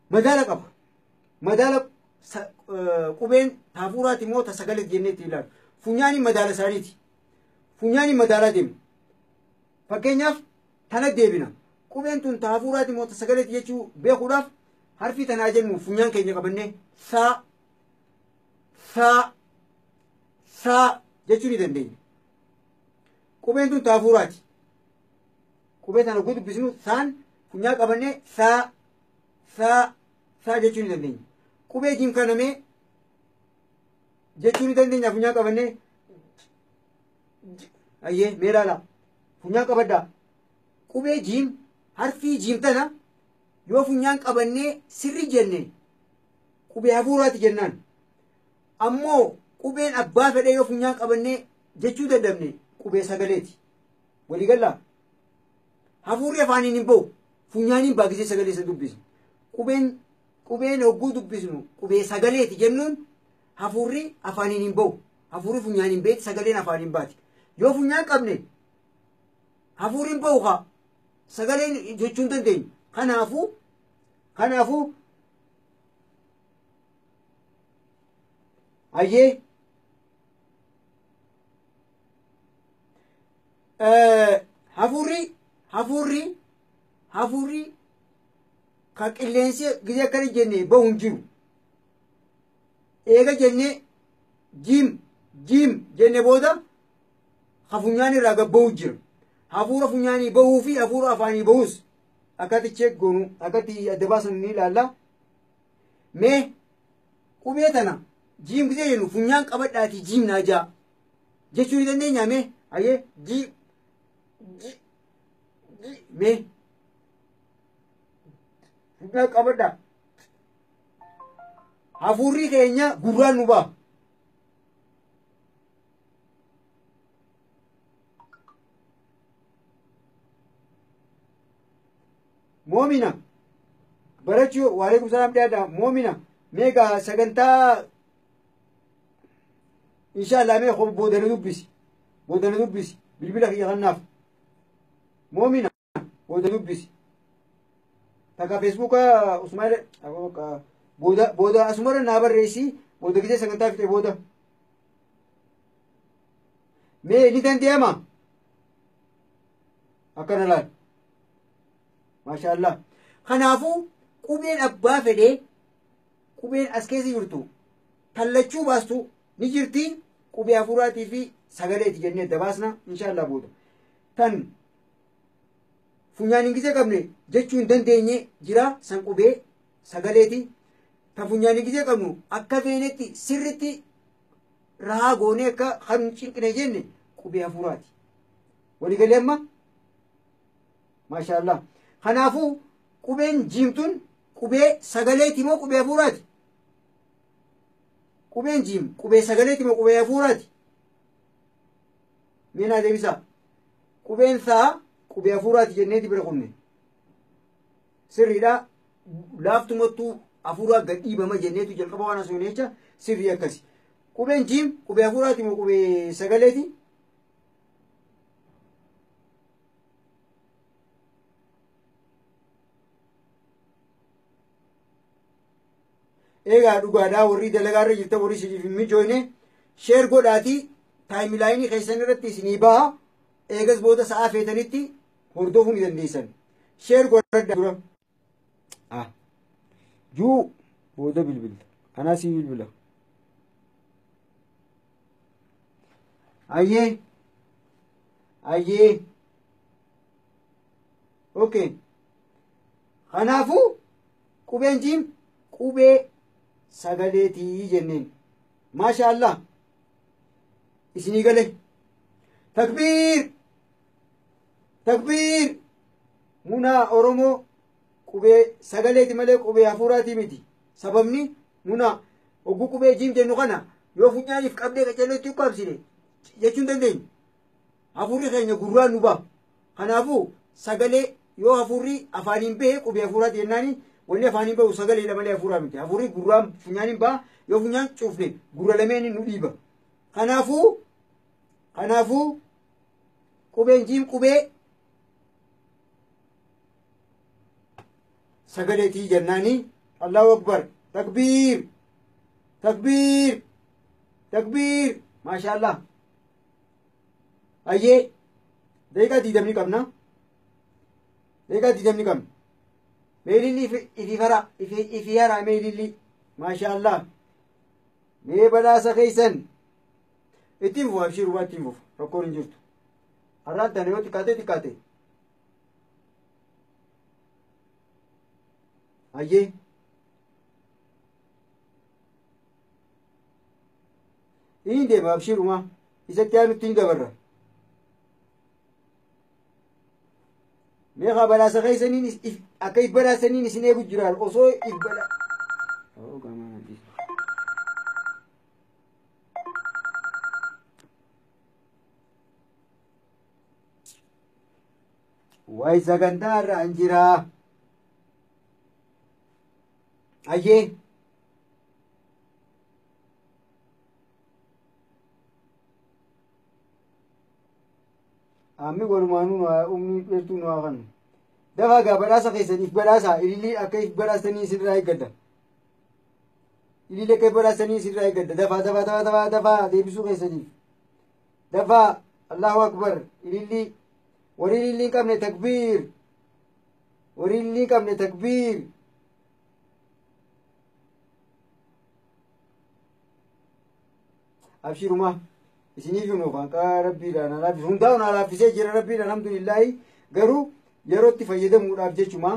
madaala qaba. Madaala qubeen ta hafuuraati immoo ta sagalee jennee itti ilaalu. Funyaaniin madaala isaaniiti. Funyaaniin madaalaa deema. Fakkeenyaaf tana deebina. Qubeen tun ta hafuuraati immoo ta sagaleeti jechuu beekuudhaaf harfii tanaa jennu funyaan keenya qabannee saa saa saa jechuu ni dandeenya. Qubeen tun ta hafuuraati. Qubee tana oguu dubbisnu saan funyaan qabannee saa saa saa jechuu ni dandeenya. Qubee jiim kanamee jechuu ni dandeenya funyaan qabannee ayyee mee ilaalaa funyaan qabaddaa. Qubee jiim harfii jiim tana yoo funyaan qabannee sirri jenne qubee hafuuraati jennaan. Ammoo qubeen abbaa fedhee yoo funyaan qabannee jechuu dadhabne qubee sagaleeti. Waliigallaa hafuurri afaaniin hin ba'u funyaaniin baagisee sagalee isa dubbisnu. Qubeen hogguu dubbisnu qubee sagaleeti jennuun hafuurri afaaniin hin ba'u. Hafuurri funyaaniin beeti sagaleen afaaniin baati. Yoo funyaan qabne hafuurri hin ba'u haa sagaleen jechuu hin dandeenyu. Kanaafuu hayyee hafuurri Ka qilleensi gizee akkana jenne bahu hin jiru. Eega jennee jiim jiim jenne booda ha funyaan irraa gad bahu jira. Hafuura funyaanii bahuu fi hafuura afaanii bahus akkatti check goonu akkatti adda baasan ni ilaalla. Mee qubee tana jiim gizee jennu funyaan qabadhaatii jiim naa jaa jechuu ni dandeenya mee hayyee jii ji ji mee funyaan qabadhaa. Hafuurri keenya gurraan nu ba'a. Moomina barachuu waalaikum salaam dhiyaadha moomina meegaa sagantaa inshaallah mee boodana dubbisi boodana dubbisi bilbila kiyya kannaaf moomina boodana dubbisi takka feesbuuka usmaayil booda booda asumarra naa barreessi booda gisee sagantaa fixe booda mee ni danda'ama akkana laal. Maashaallah. Kanaafuu qubeen abbaa fedhee qubeen as keessa jirtu tallachuu baastu ni jirti qubee hafuuraatii fi sagaleeti jennee adda baasna inshaallah booda. Tan funyaan hin gisee qabne jechuu hin dandeenye jira san qubee sagaleeti. Tan funyaan hin gisee qabnu akka feenetti sirritti rahaa goonee akka kan hin cinqine jenne qubee hafuuraati. Waliigalee amma maashaallah. Kanaafuu qubeen jiimtuun qubee sagaleeti moo qubee hafuuraati? Qubeen jiim qubee sagaleeti moo qubee hafuuraati? Mee naa deebisaa. Qubeen saa qubee hafuuraati jenneeti bira kunne. Sirriidha. Laaftumattuu hafuuraa gad dhiibama jenneetu jalqaba waan asoo jecha sirrii akkasi. Qubeen jiim qubee hafuuraati moo qubee sagaleeti? Egaa dhugaadhaa warri dalagaarra jirtan warri isiniif hin mijoone sheer godhaatii taayimilaayinii keessan irratti isinii baha eegas booda sa'aa feetanitti hordofuu ni dandeessan. Sheer godhadhaa dura. Juu booda bilbila. Anaa sii bilbila. Ayyee. Ayyee. Okay. Kanaafuu qubeen jiim qubee sagaleetii jenneen. Maashaallah. Isinii gale. Takbiir. Takbiir. Munaa Oromoo qubee sagaleeti malee qubee hafuuraatii miti. Sababni munaa hogguu qubee jiim jennu kana yoo funyaaniif qabdee qaccalootti ukkaamsine jechuu hin dandeenyu. Hafuurri keenya gurraan nu ba'a. Kanaafuu sagalee yoo hafuurri afaaniin bahe qubee hafuuraati jennaani wanni afaaniin bahu sagaleedha malee hafuuraa miti. Hafuurri gurraan funyaaniin baha yoo funyaan cuufne gurra lameen nu dhiiba. Kanaafuu qubeen jiim qubee sagaleetii jennaani. Allahu akbar. Takbiir. Takbiir. Takbiir. Maashaallah. Ayyee daqiiqaa 20 qabna. Daqiiqaa 20 qabna. Meelilli ifi fara ifi hara meelilli. Maashaallah. Mee badhaasa keessan ittiin fufa abshiir waa ittiin fufa rakkoon hin jirtu. Har'aan tana yoo xiqqaate xiqqaate. Ayyee. Inni deema abshiiruma isatti aanutti ni dabarra. Meeqa badhaasa keessaniin akka if badhaasaniin isin eegu jiraan osoo if badha. Wayi sagantaa irra an jiraa. Ayyee. Ammi walumaanuu umrii dheertuu nu haa kennu. Dafaa gaa badhaasa keessan if badhaasa ilillii akka if badhaasanii isinirraa eeggadha. Ilillii akka if badhaasanii isinirraa eeggadha. Dafaa dafaa dafaa dafaa dafaa deebisuu keessaniif. Dafaa Allahu akbar ilillii warri ilillii hin qabne takbiir. Warri ilillii hin qabne takbiir. Abshiruma isiniif himu kan rabbiidhaan alaaffise hundaa'uun alaaffisee jira rabbiidhaan alhamdulillaahi garuu yerootti fayyadamuudhaaf jechuma.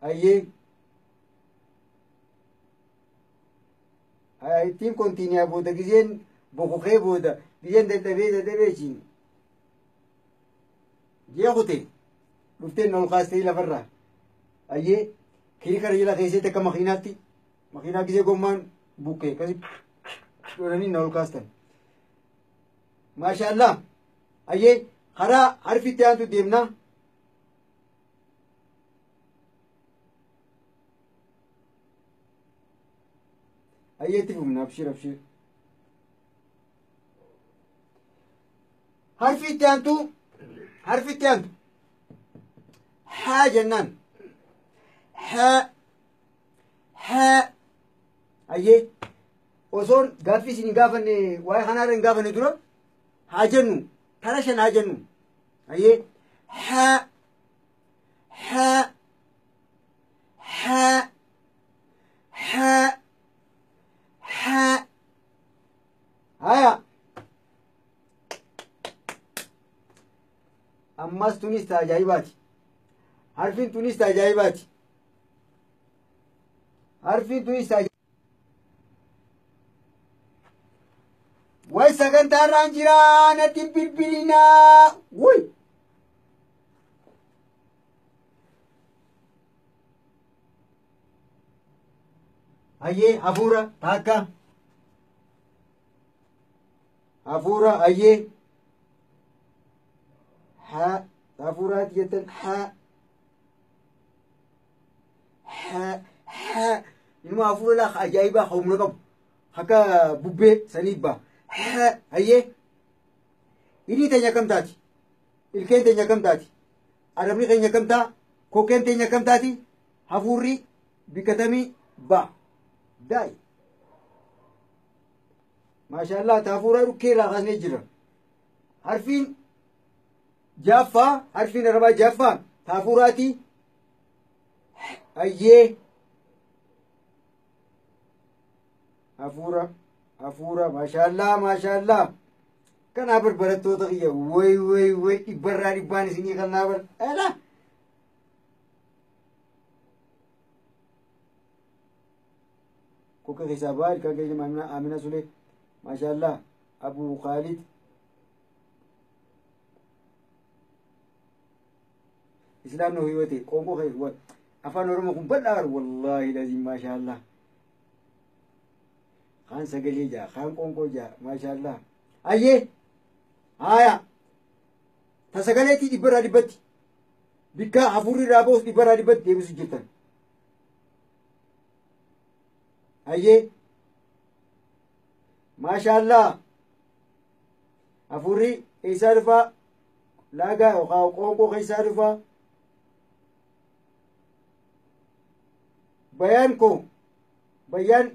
Ayyee ittiin kontiiniyaa booda gizeen bokokee booda gizeen dadhabee dadhabee jeekute dhufteen ol kaastee lafarraa ayyee kirikara jala keessatti akka makiinaatti makiinaa gizee gommaan bukkee akkasi godhanii na ol kaastan. Maashaallah ayyee karaa harfitti aantu deemnaa. Ayyee itti fufna abshir abshir. Harfi itti aantu harfi itti aantu haa jennaan haa haa ayyee osoon gaaffii isin hin gaafanne waa'ee kanaarra hin gaafanne dura haa jennu tara shan haa jennu ayyee haa haa haa haa haa haya. Ammas tunis ta ajaa'ibaati. Harfiin tunis ta ajaa'ibaati. Harfiin tunis ta way sagantaarraan jiraa natti bilbilinaa wuy. Ayyee hafuura taakka hafuura ayyee haa hafuuraati jettan haa haa haa ilma hafuura laa ajaa'ibaa humna qabu akka bubbee saniif ba'a haa ayyee hidhii teenya akkam taati ilkeen teenya akkam taati arrabni keenya akkam ta'a kokkeen teenya akkam taati hafuurri bikkatamii ba'a daa'e maashaallah ta hafuuraa dhukkee irraa kaasnee jira. Harfiin jaaffaa harfiin arabaa jaaffaa ta hafuuraati ayyee hafuura hafuura maashaallah maashaallah kanaa bar barattoota kiyya way way way dhibbarraa dhibbaan isinii kannaa bar ala kokka keessaa ba'a ilkaan keenya Amina Sule maashaallah Abu Khaalid islaamni hoyyote qoonqoo kee afaan oromoo kun bal'aa wallaahi lazim maashaallah kaan sagalee jaa kaan qoonqoo jaa maashaallah ayyee haya ta sagaleetii dhibbarraa dhibbatti bikka hafuurri irraa ba'us dhibbarraa dhibbatti deebisu jirtan ayyee maashaallah hafuurri eessaa dhufaa laagaa yookaan qoonqoo keessaa dhufaa bayaan koo bayaan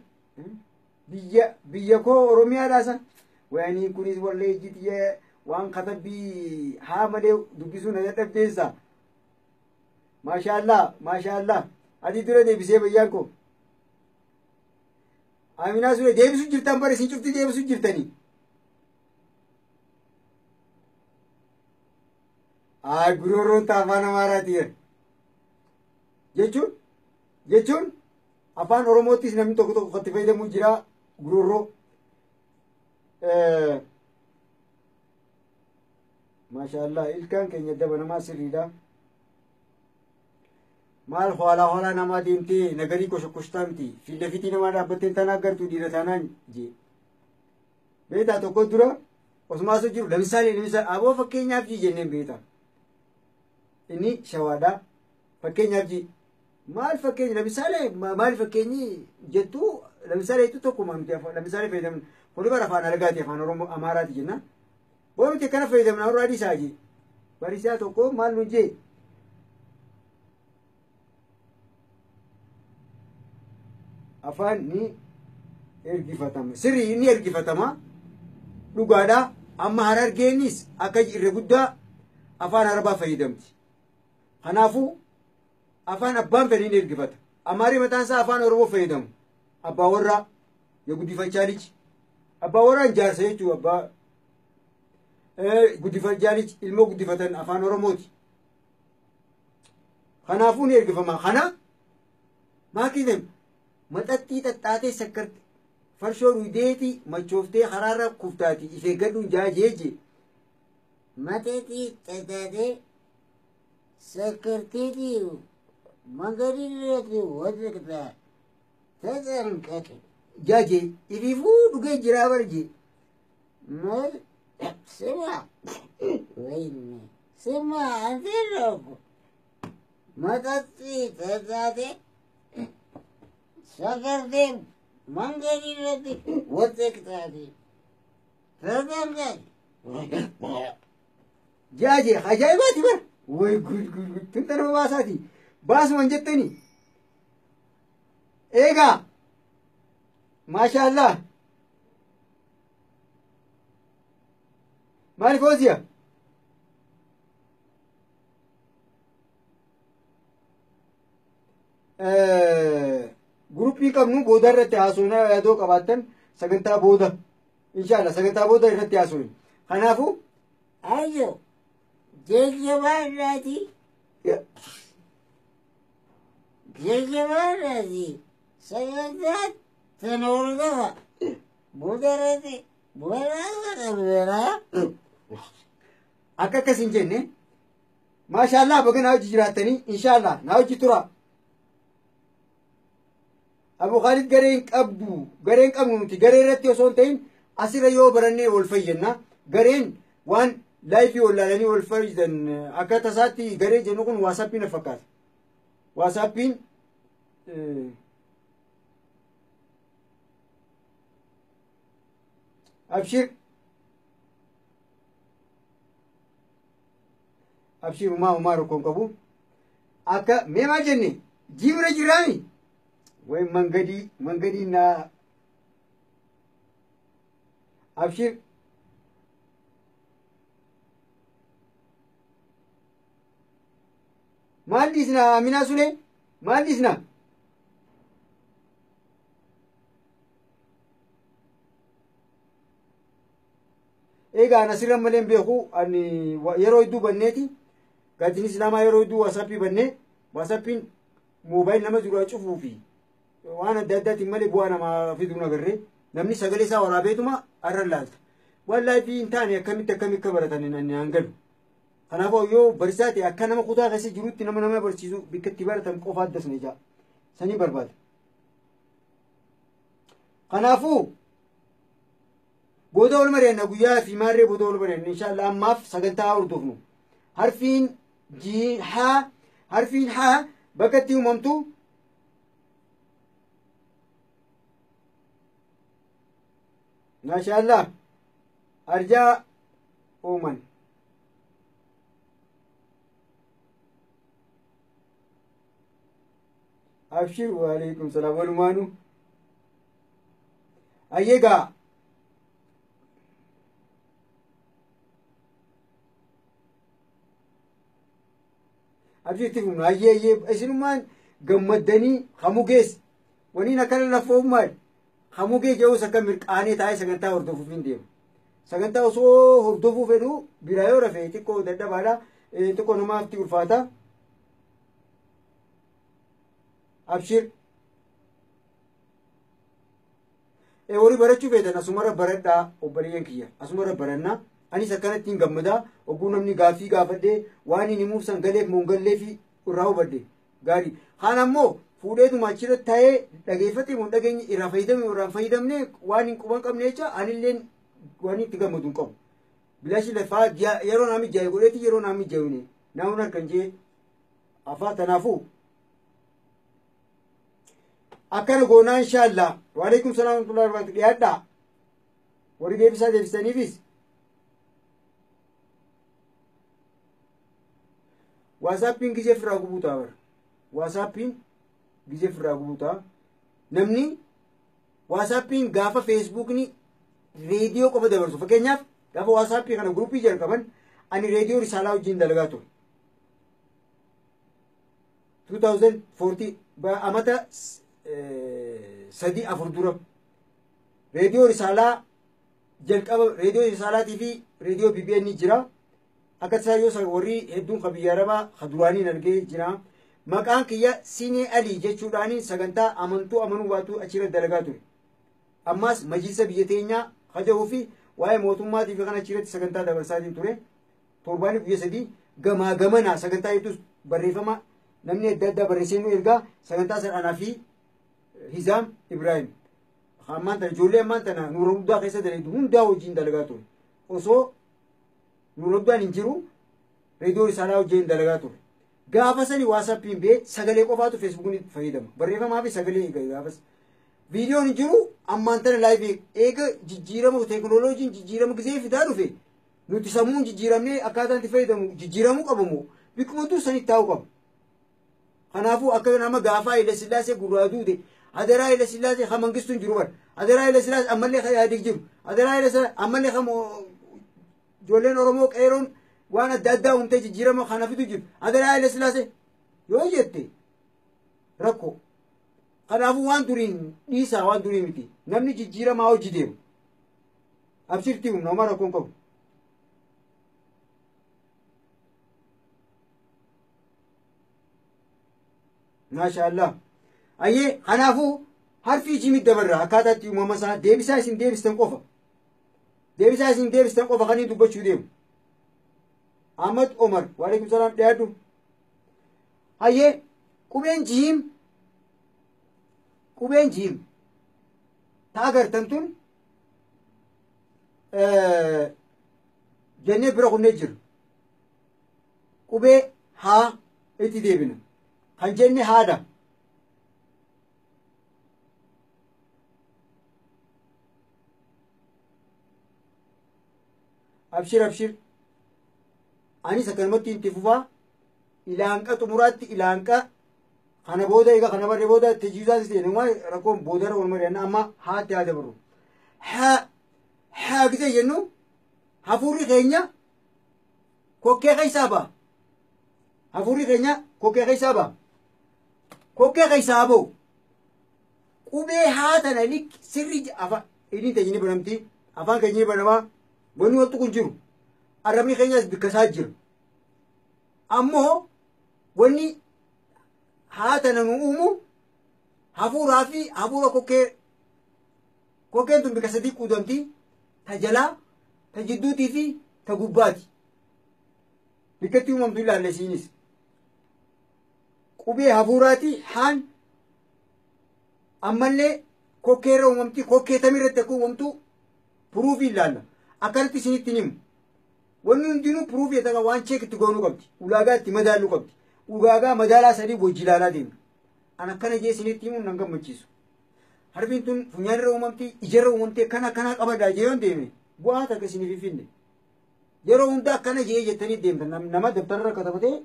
biyya biyya koo oromiyaadhaasa wayanii kunis wallee ejjitiye waan katabbii haa malee dubbisuu na dadhabdeessa maashaallah maashaallah ati dura deebisee bayyaan koo Aminaa Sule deebisuu jirtan bara isin cufti deebisuu jirtanii. Ay guroroon ta afaan Amaaraati jechuun jechuun afaan Oromoottis namni tokko tokko itti fayyadamu jira guroroo. Maashaallah ilkaan keenya dabanamaa sirriidha. Maal hoolaa hoolaa namaa deemtee nagarii koshokoshtaa miti fiillafitii namaa dhaabbattee tanaa agartuu dhiira taanaan jee. Beektaa tokko dura osuma asoo jiru lamisaalee lamisaalee aboo fakkeenyaaf jii jenneen beektaa. Inni shawaadhaa fakkeenyaaf jii maal fakkeenya lamisaalee maal fakkeenyi jettuu lamisaalee jettuu tokkuma nuti lamisaalee fayyadamna kuni bara afaan alagaati afaan oromoo amaaraati jenna. Boo nuti akkana fayyadamna warra adiisaa jee bariisaa tokko maal nu jee. Afaan ni ergifatama sirrii ni ergifatama dhugaadha amma harargeenis akka irra guddaa afaan arabaa fayyadamti kanaafuu Afaan abbaan fedhiin ergifata. Amaarii mataan isaa afaan Oromoo fayyadamu. Abbaa warraa የጉዲፈቻ ልጅ abbaa warraan jaarsa jechuu abbaa guddifachaa lij ilmoo guddifatan afaan Oromooti. Kanaafuu ni ergifama. Kana maakiitem maxaxxii xaxxaatee sakkarte farshoo dhuydeeti machooftee karaarra kuftaati if eeggadhuun jaajeeje. Maxaxxii xaxxaatee sakkarteeti magariirratti wajjirta ተጠንቀቅ። Jaaje ifiifuu dhugee jiraa barje. Mal ስማ፣ ወይኔ ስማ፣ አንተ ነው እኮ መጠጥ ጠጣቴ ሰከርቴ መንገድ ይረት ወጠቅጣቴ ተጠንቀቅ። Jaaje ajaa'ibaati bara. Way gud gud gud tun nama baasaati. Baasuma hin jettani. Eegaa maashaallah maal fooziya Guruppii qabnu booda irratti haasofna yaadoo qabaattan sagantaa booda inshaallah sagantaa booda irratti haasofna. Kanaafuu አይዞህ ጀጀባናቲ ጀጀባናቲ ሰገንታት ተኖርገፋ ቦደረቲ ቦራበራ akka akkas hin jenne maashaallah baga naa hojii jiraattanii inshaallah naa hojii tura. Abu Khalid garee hin qabdu garee hin qabnu nuti garee irratti osoo hin ta'in asirra yoo barannee wal fayyanna gareen waan laayifii wallaalanii wal fayyidan akka tasaatti garee jennu kun waasappii na fakkaata. Waasaappiin abshir abshir umaa umaa rakkoon qabu akka mee maal jenne jibira jiraami way mangadii mangadii naa abshir maal dhiisna Aminaa Sulee maal dhiisna egaa an asirra malee hin beeku ani yeroo hedduu banneeti gaachini islaamaa yeroo hedduu waasappii bannee waasappiin moobaayil nama duraa cufuu fi waan adda addaatiin malee bu'aa namaa fiduu agarree namni sagalee isaa waraabeetuma arra laalta waan laayifii hin taane akkamitti akkamitti akka baratan ani hangalu kanaafuu yoo barsiisaa ta'e akka nama kutaa keessa jirutti nama nama barsiisu bakka itti baratan qofa addasne ijaa sanii barbaada. Kanaafuu booda ol mari'anna guyyaa fi maarree booda ol mari'anna inshaallah ammaaf sagantaa hordofnu harfiin jii haa harfiin haa bakka itti uumamtu maashaallah arjaa uuman abshir waalaikum salaam walumaanu ayyeegaa abshirti kun ayyee ayyee isinummaan gammaddanii hamugees waniin akkana lafoommaal hamugee jedhus akka mirqaanee taa'ee sagantaa hordofuuf hin deemu. Sagantaa osoo hordofuu fedhu biraa yoo rafe xiqqoo dadhabaadha xiqqoo namaaf ulfaata. Abshir. Warri barachuu feetan asumarra baradhaa obboleeyyan kiyya asumarra barannaa. Anis akkanatti hin gammadaa oguu namni gaaffii gaafadhee waan hin himuuf san galeef moongallee fi irraa hubadhe gaarii. Kaan ammoo fuudheetuma achirra taa'ee dhageeffate moo dhageenye irraa fayyadame irraa hin fayyadamne waan hin quban qabne jecha anilleen waan itti gammadu hin qabu. Bilaashi lafaa yeroo naa mijaa'e godheeti yeroo naa mijaa'ine naawun harkan jee afaa tanaafuu. Akkana goonaa inshaallah waalaikum salaam warahmatullahi wabarakatuh dhiyaadhaa warri deebisaa deebisaniifis. Waasaappiin gisee ofirraa gubuu ta'a bara. Waasaappiin gisee ofirraa gubuu ta'a. Namni waasaappiin gaafa feesbuukni reediyoo qofa dabarsu fakkeenyaaf gaafa waasaappii kana guruppii jalqaban ani reediyoo risaalaa wajjin dalagaa ture. 2040 amata 3-4 dura reediyoo Risaalaa jalqaba reediyoo Risaalaatii fi reediyoo BBN jira. Akka isaa yoo warri hedduun kan biyya Arabaa kan duraaniin argee jira. Maqaan kiyya Sinee Alii jechuudhaan sagantaa amantuu amanuu baatu achirra dalagaa ture. Ammas majlisa biyya teenyaa hajahuu fi waa'ee mootummaatii fi kan achirratti sagantaa dabarsaatiin ture. Torbaanii guyyaa 3 gamaa gamanaa sagantaa hedduus barreeffama namni adda addaa barreessee nu ergaa sagantaa sana anaa fi Hizaam Ibrahim. Ammaan tana ijoollee ammaan tana Nuura Guddaa keessa dalagu hundaa wajjin dalagaa ture. Osoo Nuura Guddaan hin jiru reediyoo Risaalaa wajjin dalagaa ture. Gaafa sani waasaappiin bee sagalee qofaatu feesbuukiin fayyadama. Barreeffamaa fi sagalee eega gaafas. Viidiyoon hin jiru ammaan tana laayivii eega jijjiirama teekinooloojiin jijjiirama gisee fidaa dhufe nuti sammuun jijjiiramnee akkaataan itti fayyadamu jijjiiramuu qabamu bikkuma dur sanitti taa'uu qaba. Kanaafuu akka nama gaafaa Haile Sillaasee gurraa duute hadaraa Haile Sillaasee kan Mangistuun jiru bara hadaraa Haile Sillaasee ammallee kan Yaadig jiru hadaraa Haile Sillaasee ammallee kan ijoolleen Oromoo qeeroon waan adda addaa uumtee jijjiirama kana fidu jiru hadaraa Haile Sillaasee yoo jette rakkoo. Kanaafuu waan duriin dhiisaa waan durii miti namni jijjiiramaa hojii deemu abshirtii humna homaa rakkoon qabu. Maashaallah. Ayyee kanaafuu harfii jiimii dabarra akkaataa itti uumama isaa deebisaa isin deebistan qofa. Deebisaa isin deebistan qofa kan inni dubbachuu deemu. Ahmad Omar waalaikum salaam dhiyaadhu. Ayyee qubeen jiim ta agartan tun jennee bira kunnee jira. Qubee haa itti deebina. Kan jenne haadha. Abshir abshir. Anis akkanumatti itti fufaa ilaanqa xumuraatti ilaanqa kana booda egaa kana barree booda tajaajilaas ta'e nama rakkoon boodarra wal mari'anna amma haatti haa dabarru. Haa haa gisee jennu hafuurri keenya kokkee keessaa ba'a. Hafuurri keenya kokkee keessaa ba'a. Kokkee keessaa ba'u qubee haa tana sirri afaan inni ta'e banamti afaan keenya banamaa wanni wal tuqu hin jiru. Arrabni keenyas bikka isaa jira. Ammoo wanni haa tana nu uumu hafuuraa fi hafuura kokkee kokkeen tun bikka sadii quudamti ta jalaa ta jidduutii fi ta gubbaati. Bikkatti uumamtu ilaalle isiinis. Qubee hafuuraati haan ammallee kokkeerra uumamti kokkee tamirratti akka uumamtu puruufii ilaalla. Akkanatti isinitti himu. Wanni hundinuu puruufii ta'an waan cheek itti goonuu qabdi. Ulaagaa itti madaaluu qabdi. Ulaagaa madaalaa sadii wajji ilaalaa deemna. An akkana jee isinitti himuun nan gammachiisu. Harfiin tun funyaanirra uumamti, ijarra uumamti akkana akkanaa qabadhaa jee yoon deeme bu'aa takka isiniif hin finne. Yeroo hundaa akkana jee jettanii deemtan nama dabtarra katabatee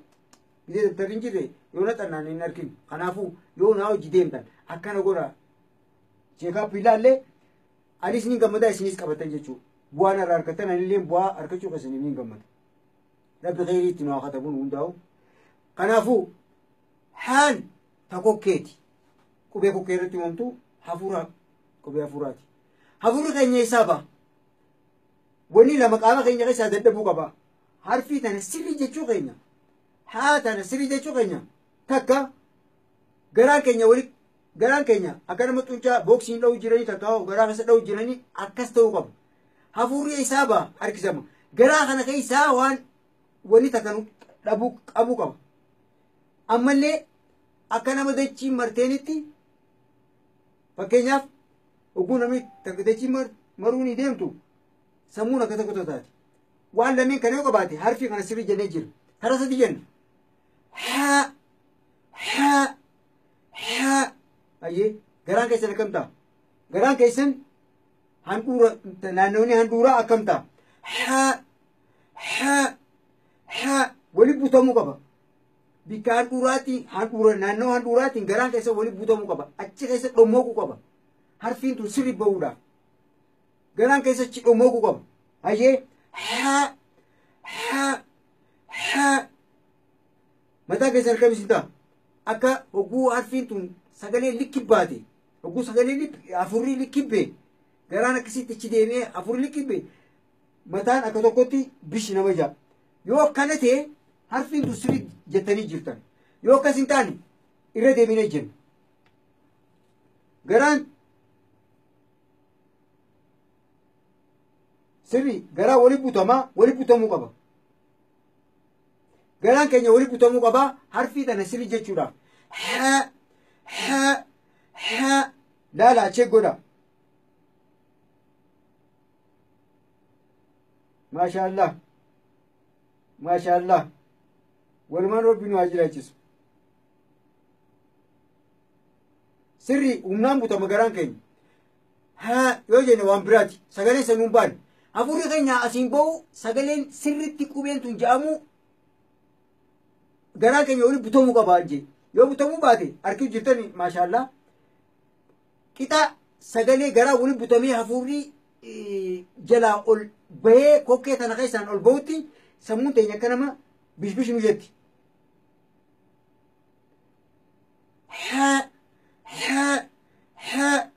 gidee dabtarri hin jirre yoo na xannaan hin arginu. Kanaafuu yoo naa hojii deemtan akkana godhaa. Cheekaappii ilaallee anis ni gammadaa isinis qabatan jechuudha. Bu'aan irraa argatan anillee bu'aa argachuu keessaniif ni gammada. Rabbi kheyrii itti nu haa katabuun hundaa'u. Kanaafuu haan ta kokkeeti. Qubee kokkee irratti uumamtu hafuura qubee hafuuraati. Hafuurri keenya eessaa ba'a? Wanni lama qaama keenya keessaa dadhabuu qaba. Harfii tana sirrii jechuu keenya. Haa tana sirrii jechuu keenya. Takka garaan keenya wali garaan keenya akka nama xuncaa booksiin dha'uu jiranii takka garaa keessa dha'uu jiranii akkas ta'uu qaba. Hafuurri isaa ba'a harkisama. Garaa kana keessaa waan wanni takka dhabuu qabuu qaba. Ammallee akka nama dachiin marteenitti fakkeenyaaf oguu namni takka dachiin maruu ni deemtu sammuun akka tokko taati. Waan lameen kana yoo qabaate harfii kana sirrii jennee jira. Karaa sadii jenna. Haa haa haa ayyee garaan keessan akkam ta'a? Garaan keessan handhuura naannoonni handhuuraa akkam ta'a? Haa haa haa wali butamuu qaba. Bikka handhuuraatti handhuura naannoo handhuuraatiin garaan keessa wali butamuu qaba. Achi keessa dhommooquu qaba. Harfiin tun sirrii bahuudhaaf. Garaan keessa achi dhommooquu qaba. Ayyee haa haa haa mataa keessan akkam isin ta'a? Akka hogguu harfiin tun sagalee likki baate, hogguu sagalee afurrii likkibbe, garaan akkasitti achi deemee afurri likkibbe, mataan akka tokkotti bishi nama ja'a. Yoo akkana ta'e harfiin tun sirrii jettanii jirtan. Yoo akkas hin taane irra deebinee jenna. Garaan sirrii garaa wali butamaa, wali butamuu qaba. Garaan keenya wali butamuu qaba harfii tana sirrii jechuudhaaf. Ha, ha, ha, laala achee godha. Maashaallah. Maashaallah. Walumaan Rabbi nu haa jiraachisu. Sirrii humnaan butama garaan keenya. Haa yoo jenne waan biraati. Sagaleen sanuun baane. Hafuurri keenya asiin bahu sagaleen sirritti qubeen tun jedhamu garaan keenya wali butamuu qaba jee. Yoo butamuu baate harki jirtani, maashaallah. Qixa sagalee garaa wali butamee hafuurri jalaa ol bahee kokkee tana keessaan ol bahutti sammuun teenya akka nama bishbish nu jetti. Ha, ha, ha,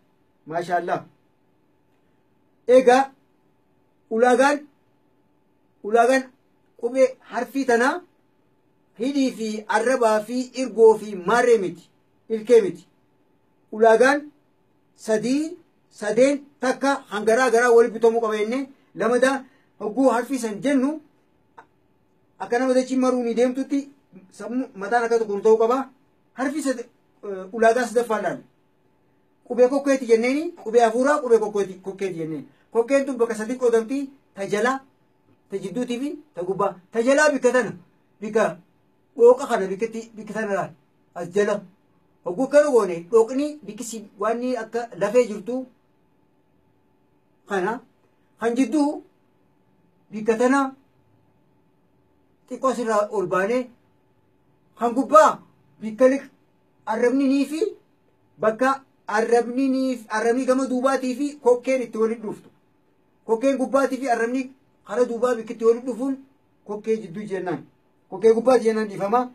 maashaallah. Egaa ulaagaan qubee harfii tanaa hidhii fi arrabaa fi irgoo fi maarree miti, ilkee miti. Ulaagaan sadii, sadeen takka hangaraa garaa wali bitamuu qaba jennee, lamada hogguu harfii san jennu akka nama dachii maruu ni deemtutti sammuu mataan akka tokko ta'uu qaba. Harfii ulaagaa sadaffaa laalla. Qubee kokkeeti jenneeni, qubee hafuuraa qubee kokkeeti jenneen. Kokkeen tun bakka sadi qoodamti: ta jalaa, ta jidduutii fi ta gubbaa. Ta jalaa bikka tana, bikka dhooqa kana, bikkatti bikka tana laal as jala. Hogguu kana goone dhooqni bikkisi waan akka lafee jirtu kana. Kan jidduu bikka tana xiqqoo asirraa ol baanee, kan gubbaa bikka arrabni nii fi bakka arrabni nii arrabni gama duubaatii fi kokkeen itti walitti dhuftu. Kokkeen gubbaatii fi arrabni karaa duubaa bikka itti walitti dhufuun kokkee jidduu jennaan. Kokkee gubbaati jennaan, dhiifamaa.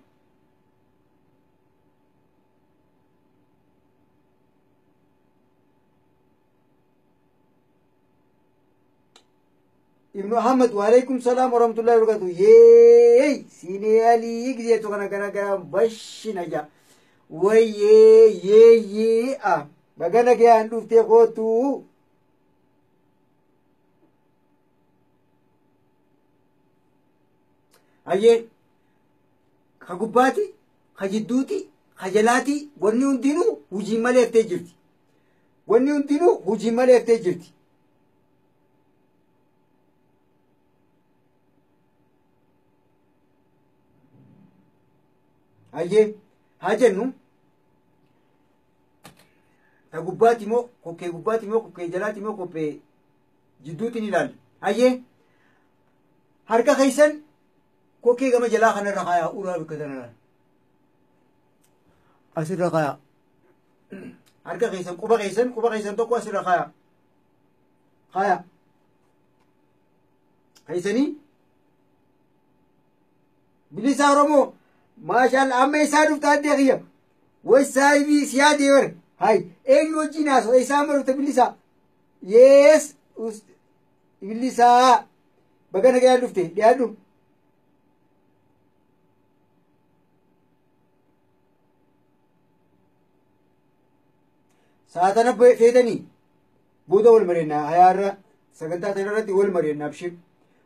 Ibnu Ahmad, waalaikum salaam warahmatullahi wabarakatuh. Yeey, siinee alii gizeetu kana gara gara bashina ja. Wayyee yee yee a baga nagayaan dhuftee kootu. Hayyee, ka gubbaati, ka jidduuti, ka jalaati, wanni hundinuu hujii malee haftee jirti. Wanni hundinuu hujii malee haftee jirti. Hayyee, haa jennu, ta gubbaati moo kokkee gubbaati moo kokkee jalaati moo kokkee jidduuti ni ilaalla. Hayyee, harka keessan kokkee gama jalaa kanarra kaayaa, uraa bikka tanarra. Asirra kaayaa. Harka keessan, quba keessan tokko asirra kaayaa. Kaayaa. Keessanii bilisa Oromoo, maashaallah, amma isaa dhufta addee kiyya. Way saahibii siyaa deewer. Hay, eenyu wajjin haasoo isaa amma dhufta bilisa. Yees, bilisaa baga nagayaan dhufte, dhiyaadhu. Saatana feetanii booda wal mari'annaa, hayaarra sagantaa tana irratti wal mari'annaa, abshir.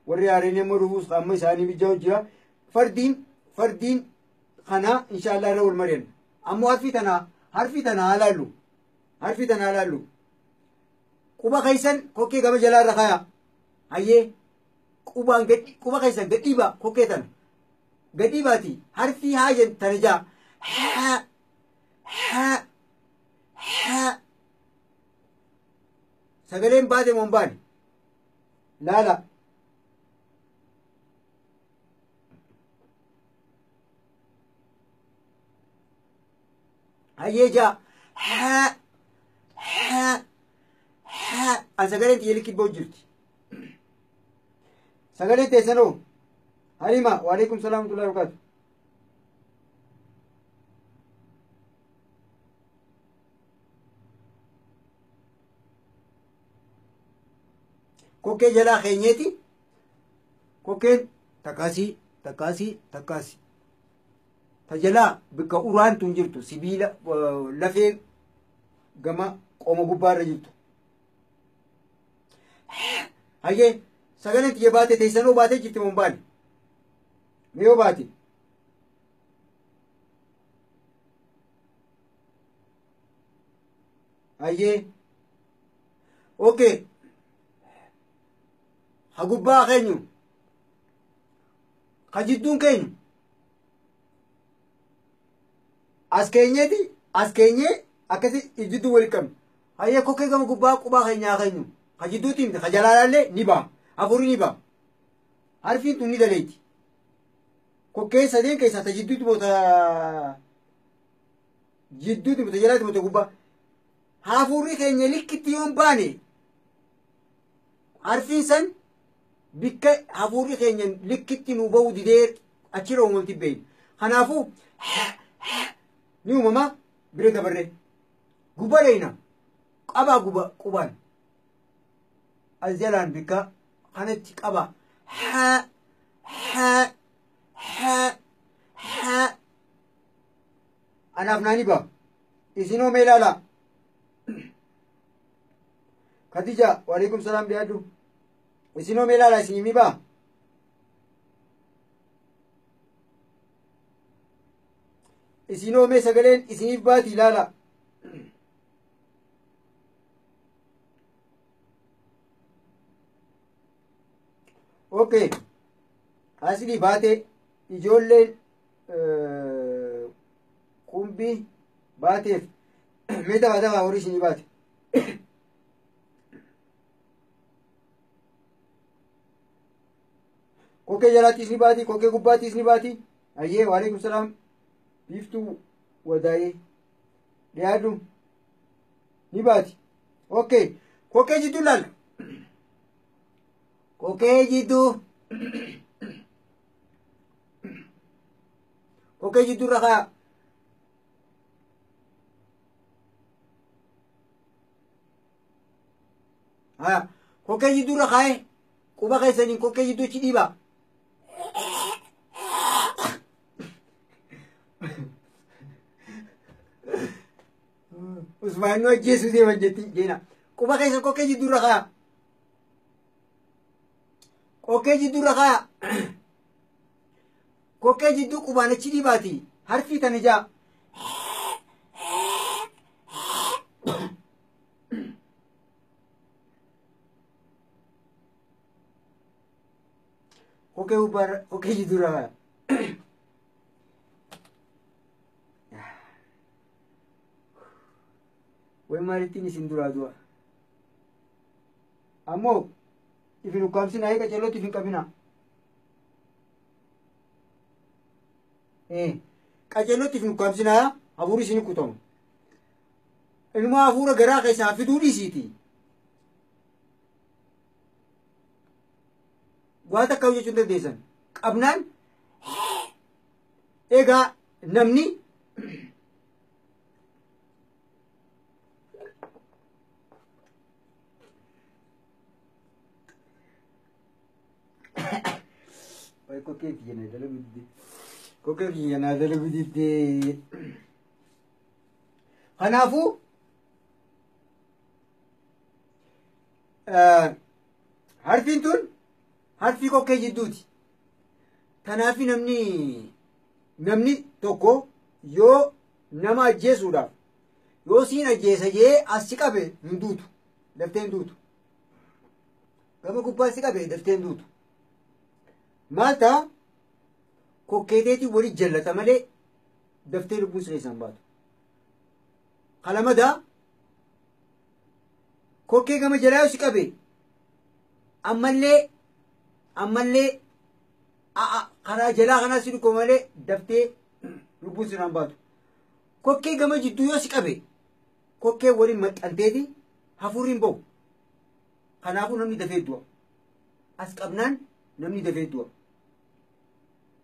Warri haareen immoo dhufuus amma isaanii mijaa jira. Fardiin kana inshaallah irra wal mari'anna. Ammoo harfii tana haa laallu. Harfii tana haa laallu. Quba keessan kokkee gama jalaa irra kaayaa. Hayyee, qubaan gadi quba keessan gadhiibaa kokkee tana. Gadhiibaati harfii haa jen tana jaa. Haa, haa, haa. Sagaleen baate moo hin baane? Laala. Hayyee, jaa. Haa, haa, haa. An sagaleen xiyya likkii jirti. Sagaleen teessanoo. Halima, waalaikum salaam warahmatullahi wabarakatuh. Kokkee jalaa keenyeeti. Kokkeen takkaasii takkaasii takkaasii. Ta jalaa bikka uraan tun jirtu sibiila lafee gama qoma gubbaarra jirtu. Hayyee sagaleen tiyya baate teessanoo baatee jirti moo hin baane? Mee yoo baate? Hayyee. Okay. Ha gubbaa keenyu. Ha jidduun keenyu. As keenyeeti as keenyee akkasi jidduu walitti qabna. Hayyee kokkee gama gubbaa qubaa keenyaa keenyu. Ha jidduutti miti ha jalaalaallee ni ba'a. Hafuurri ni ba'a. Harfiin tun ni daleeti. Kokkee sadeen keessaa ta jidduutti moo ta jidduutti moo ta jalaatti moo ta gubbaa. Hafuurri keenya likkitti yoo hin baane harfiin san bikka hafuurri keenya likkitti nu bahu didee achirra uumamti beeyna. Kanaafuu ni uumama bira dabarre. Gubbaa dheeyna. Qabaa guba qubaan. As jalaan bikka kanatti qaba. Ha ha ha ha. Anaaf naani ba'a. Isinoo mee ilaalaa. Khadija, waalaikum salaam dhiyaadhu. Isinoo mee ilaalaa isinii ni ba'a. Isinoo mee sagaleen isiniif baati ilaala. Okay. Asli baate ijoolleen qumbii baateef mee tapha tapha horii isinii baate. Kokkee jalaattis ni baati, kokkee gubbaattis ni baati. Ayyee, waalaikum salaam. Biiftuu wadaayee. Dhiyaadhu. Ni baati. Okay. Kokkee jidduu laala. Kokkee jidduu. Kokkee jidduu irra kaa'a. Haya. Kokkee jidduu irra kaa'ee quba keessaniin kokkee jidduu achi dhiibaa. Usmaan nu ajjeesuu deeman jetti jeena. Quba keessan kokkee jidduu irra kaa'a. Kokkee jidduu irra kaa'a. Kokkee jidduu qubaan achi dhiibaati. Harfii tana ijaa. Kokkee gubbaarra kokkee jidduu irra kaa'a. Way maalittiin isin duraa du'a. Ammoo ifin ukkaamsinaa eega callootti ifin qabinaa. Qacelootti ifin ukkaamsinaa hafuurri isin kutamu. Ilma hafuura garaa keessaa fiduu dhiisiiti. Waa takka hojjechuu hin dandeessan. Qabnaan egaa namni Way kokkee kiyya na dalagu didde. Kokkee kiyya na dalagu didde. Kanaafuu harfiin tun harfii kokkee jidduuti. Kanaafi namni tokko yoo nama ajjeesuudhaaf yoo siin ajjeesa jee as si qabe hin duutu. Daftee hin duutu. Gama gubbaa si qabe daftee hin duutu. Maal ta'a? Kokkeeteetiin walitti jallata malee daftee lubbuun siree isaan baatu. Kalamadaa kokkee gama jalaa yoo si qabe ammallee karaa jalaa kanaa si dhukkoo malee daftee lubbuun siraan baatu. Kokkee gama jidduu yoo si qabe kokkee waliin maxxanteeti hafuurri hin bahu. Kanaafuu namni dafee du'a. As qabnaan namni dafee du'a.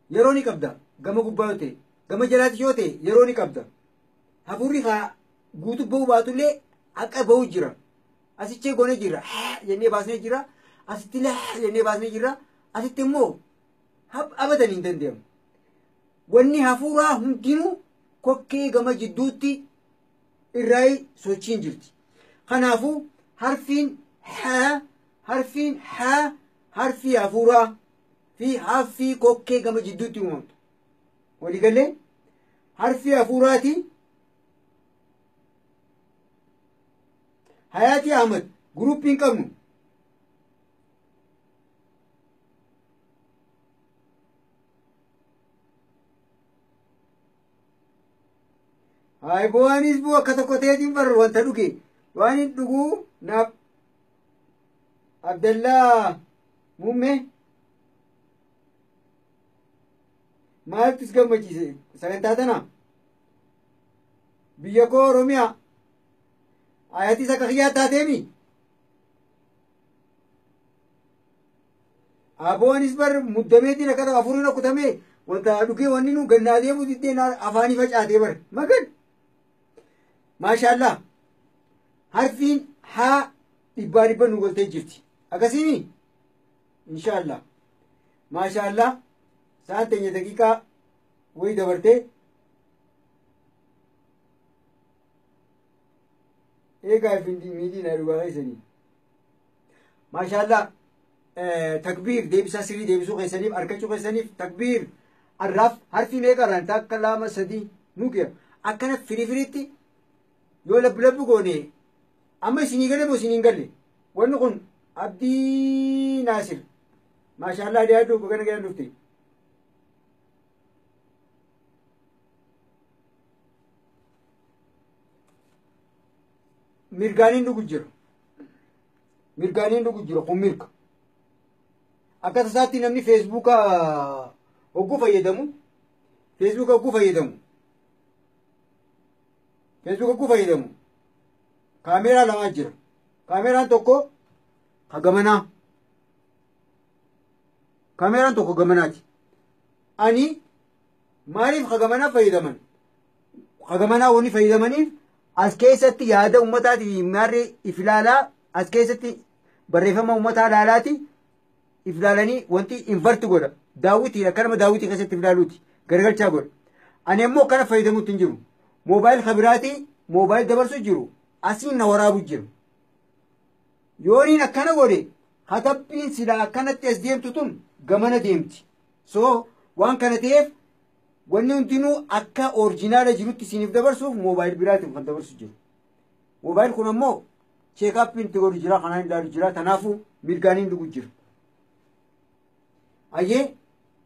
Yeroo ni qabda gama gubbaa yoo ta'e gama jalaatti yoo ta'e yeroo ni qabda. Hafuurri haa guutuu bahu baatullee akka bahu jira. Asichee goonee jira jennee baasnee jira. Asitti laa jennee baasnee jirra. Asitti immoo abadan hin danda'amu. Wanni hafuuraa hundinuu kokkee gama jidduutti irraa sochiin jirti. Kanaafuu harfiin haa harfiin haa harfii hafuuraa fi harfii kokkee gama jidduutti uumamtu. Waliigalee harfii hafuuraati. Hayaatii Ahmad guruppii hin qabnu. Hayi bu'aanis bu'u akka tokko ta'eetiin barru wanta dhuge waan hin dhuguu naaf Abdallaa Muummee maaltu si gammachiise sagantaa tana biyya koo Oromiyaa ayatis akka kiyyaa taateemi aboonis bar muddameetiin akka ta'u afuriin okkutamee wanta dhugee wanni nu gannaa deemu diddeen afaanii facaatee bar magan maashaallah harfiin haa dhibbaa dhibba nu galtee jirti akkasiimi inshaallah maashaallah sa'aan teenya daqiiqaa wayii dabartee eegaa miidhiin dhugaa keessanii maashaallah takbiir deebisaa sirrii deebisuu keessaniif argachuu keessaniif takbiir arraaf harfii meeqarraan takka lama sadii nu akkana firii firiitti yoo labbi labbi goone amma isinii gale moo isinii hin galle wanni kun Abdii Naasir maashaallah dhiyaadhu bagana galan dhufte. Mirgaaniin dhugu jira. Mirgaaniin dhugu jira kun mirga. Akka tasaatti namni feesbuuka hogguu fayyadamu feesbuuka hogguu fayyadamu feesbuuka hogguu fayyadamu kaameeraa lamaa jira. Kaameeraan tokko ka gamanaa. Kaameeraan tokko gamanaati. Ani maaliif ka gamanaa fayyadaman? Ka gamanaa wanni fayyadamaniif as keessatti yaada uummataatiif maarree if ilaalaa as keessatti barreeffama uummataa ilaalaati if ilaalanii wanti invarti godha. Daawwitiin akka nama daawwitii keessatti if ilaaluuti garagalchaa godha. Ani immoo akkana fayyadamuutti hin jiru. Moobaayil kabiraatii moobaayil dabarsu jiru asiin na waraabu jiru. Yooniin akkana godhe katabbiin silaa akkanatti as deemtu tun gamana deemti. So waan kana ta'eef wanni hundinuu akka orijinaala jirutti isiniif dabarsuuf moobaayil biraatiin kan dabarsu jiru. Moobaayil kun ammoo cheekaappiin itti godhu jira kanaan ilaalu jira kanaafuu mirgaaniin dhugu jira. Ayyee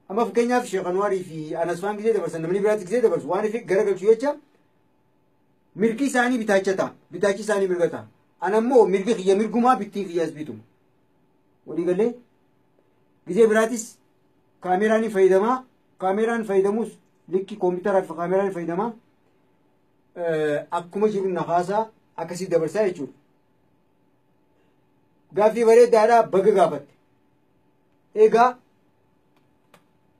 amma fakkeenyaaf Sheekh Anwaarii fi Anas faan gisee dabarsan namni biraatti gisee dabarsu waan ifi garagalchu jecha mirgi isaanii bitaacha ta'a bitaachi isaanii mirga ta'a. Ana immoo mirgi kiyya mirgumaa bittiin kiyyaas bituma. Walii galee gisee biraatis kaameraan ni fayyadamaa kaameraan fayyadamus likki kompiitaraa fi kaameraan fayyadamaa akkuma jiru nafaasaa akkasii dabarsaa jechuudha. Gaaffii bareedaadhaa baga gaafatte. Egaa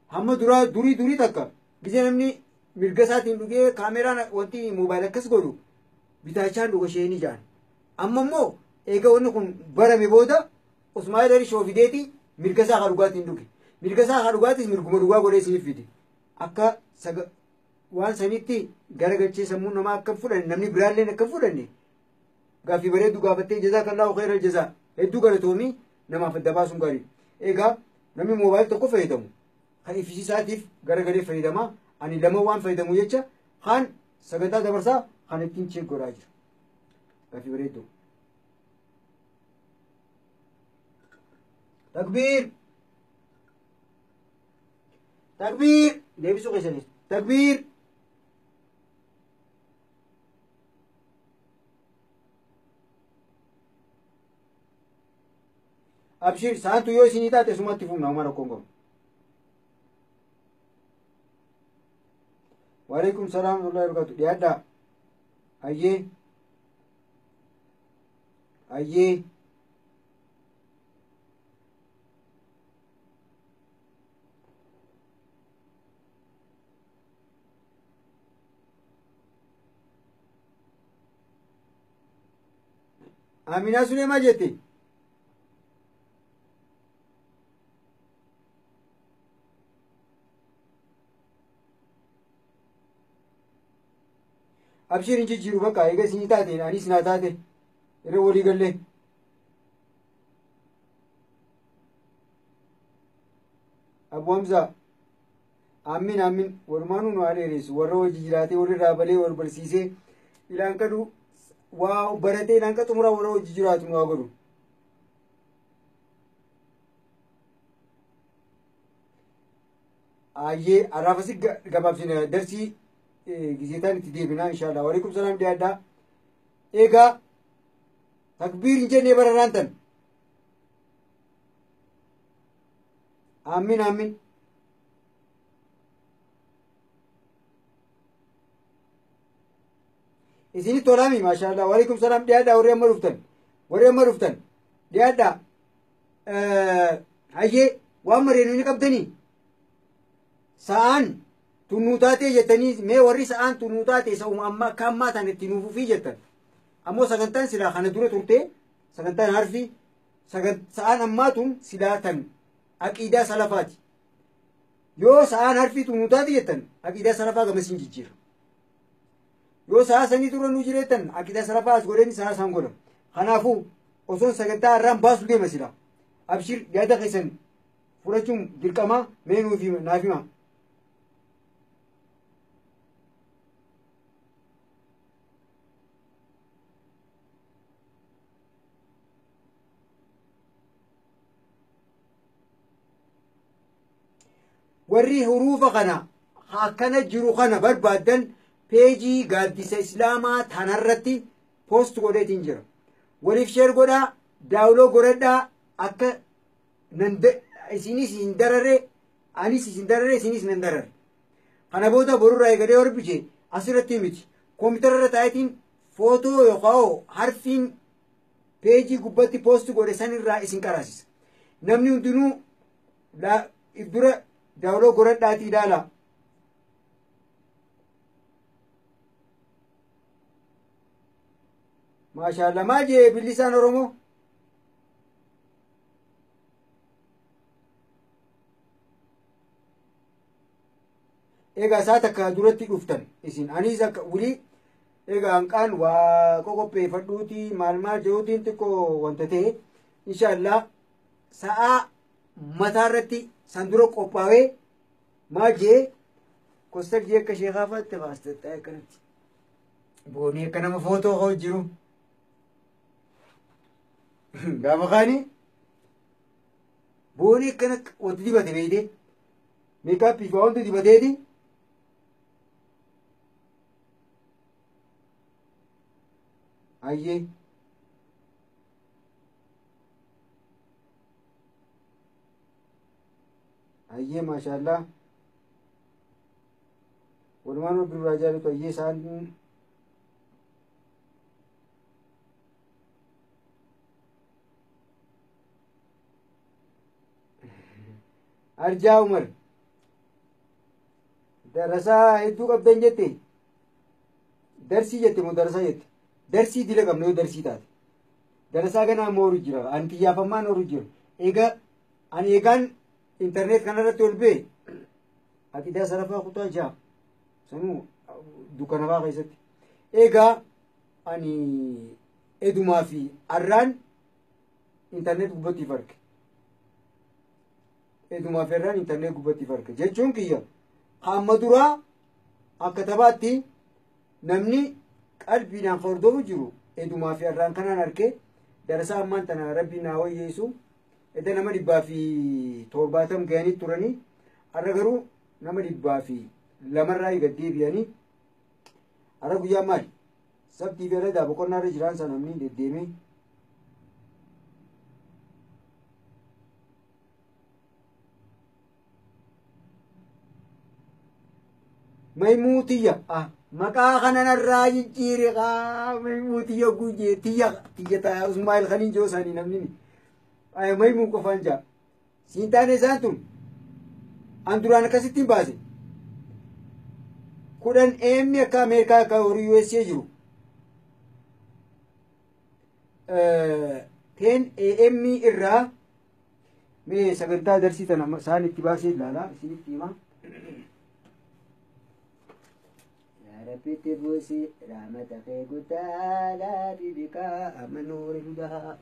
hamma duraa durii durii takka gisee namni mirga isaatiin dhugee kaameraan wanti moobaayil akkas godhu bitaachaan dhuga ishee ni jaan. Amma immoo egaa wanni kun barame booda Usmaa'eel Arishoo fideeti mirga isaa haa dhugaatiin dhuge. Mirga isaa haa dhugaatis mirguma dhugaa godhee isiniif fide. Akka waan sanitti garagalchee sammuu namaa akka hin fudhanne namni biraallee akka hin fudhanne gaaffii bareedduu gaafattee jazaakallaahu khayral jazaa hedduu galatoomii namaaf adda baasuun gaarii. Egaa namni moobaayil tokko fayyadamu kan ifisiisaatiif garagalee fayyadama ani lama waan fayyadamu jecha kaan sagantaa dabarsaa kan ittiin cheek godhaa jira. Gaaffii bareedduu. Takbiir. Takbiir. Deebisuu keessanis. Takbiir. Abshir saantu yoo isinii taate sumatti fufna uma rakkoon qabu. Waalaikum salaam wa rahmatullahi wa barakatuh. Dhiyaadhaa. Ayyee. Ayyee. Aminaa Suleemaa jette. Abshiir hin jijjiiru bakka eega isinii taate anis naa taate irra walii gallee. Abu Hamza amin amin walumaanuu nu haa dheeressu warra hojii jiraatee walirraa balee wal barsiisee ilaan qadu waa baratee ilaan qaxumuraa warra hojii jiraatu nu haa godhu. Ayyee arraafasi gabaabsina darsii gizeetaan itti deebinaa inshaallah. Waalaikum salaam dhiyaadhaa. Egaa takbiir hin jennee bararaan tan. Amin amin. Isinit tolaami maashaallah. Waalaikum salaam dhiyaadhaa warri amma dhuftan. Warri amma dhuftan dhiyaadhaa. Hayyee waan mareenu ni qabdanii. Sa'aan tunnuu taatee jettanii mee warri sa'aan tunnuu taate sa'uma amma akka ammaa tan itti nuuf ufii jettan. Ammoo sagantaan silaa kana dura turte sagantaan harfi sa'aan ammaa tun silaa tan aqiidaa salafaati. Yoo sa'aan harfi tunnuu taate jettan aqiidaa salafaa gamasiin jijjiira. Yoo sa'a sanii dura nu jireettan aqiidaa salafaa as godheen sa'a isaan godha. Kanaafuu osoon sagantaa har'aan baasu deema silaa. Abshir yaada keessan fudhachuun dirqamaa mee nuuf naaf himaa. Warri huruufa kana akkana jiru kana barbaaddan peejii gaaddisa islaamaa tanarratti poost godheetiin jira. Waliif sheer godhaa, daawuloo godhadhaa akka isinis hin dararre anis isin dararre isinis nan dararre. Kana booda borurraa eegalee hordofee asirratti miti. Koompitara irra taa'eetiin footoo yookaan harfiin peejii gubbatti poost godhe sanirraa isin qaraasisa. Namni hundinuu dura daawuloo godhadhaatii ilaalaa. Maashaallah maal jee billisaan Oromoo? Egaa isaa takka duratti dhuftan isin anis akka wulii egaa hanqaan waa qoqopheeffadhuuti maal maal jedhuutiin xiqqoo wanta ta'e inshaallah sa'aa mataa irratti san dura qophaa'ee maal jee kostar jee akka sheekaa fa'aatti baastetta akkanatti boonii akka nama footoo ka'u jiru gaafa kaanii boonii akkana wanti dibate beeyte meekaappii fi wanti dibateeti. Ayyee ayyee maashaallah walumaan rabbi irraa jaalatu ayyee isaan Arjaa Umar darasaa hedduu qabdan jette darsii jette moo darasaa jette darsii dila qabna yoo darsii taate darasaa ganaa mooru jira ani xiyyaafammaan ooru jira egaa ani eegaan intarneet kanarratti ol bee aqidaa salafaa kutaa ja'a sanuu dukkanafaa keessatti egaa ani edumaa fi arraan intarneet gubbatti farke edumaa fi arraan intarneet gubbatti farke jechuun kiyya hamma duraa akka taphaatti namni qalbiidhaan hordofu jiru edumaa fi arraan kanaan arke darasaa ammaan tana rabbi naa wayyeessu edda nama 170 ga'anii turanii har'a garuu nama 202 gad deebi'anii har'a guyyaa maali sabtii fi aladaa boqonnaa irra jiraan sana namni deddeemee Maimuutiyya maqaa kanarraa jijjiire maimuutiyya gujee tiyya tiyya ta'a Usmaa'il Khaliin joo isaanii namni maimuu qofaan jaa siin taane isaan tun an duraan akkasitti hin baase 10 AM akka Ameerikaa akka horii USA jiru 10 AM irraa mee sagantaa darsii tana isaan itti baasee ilaalaa isinitti himaa. Rabbitti buusi rahmata kee guddaa laabibikaa amma nuuri hudaa.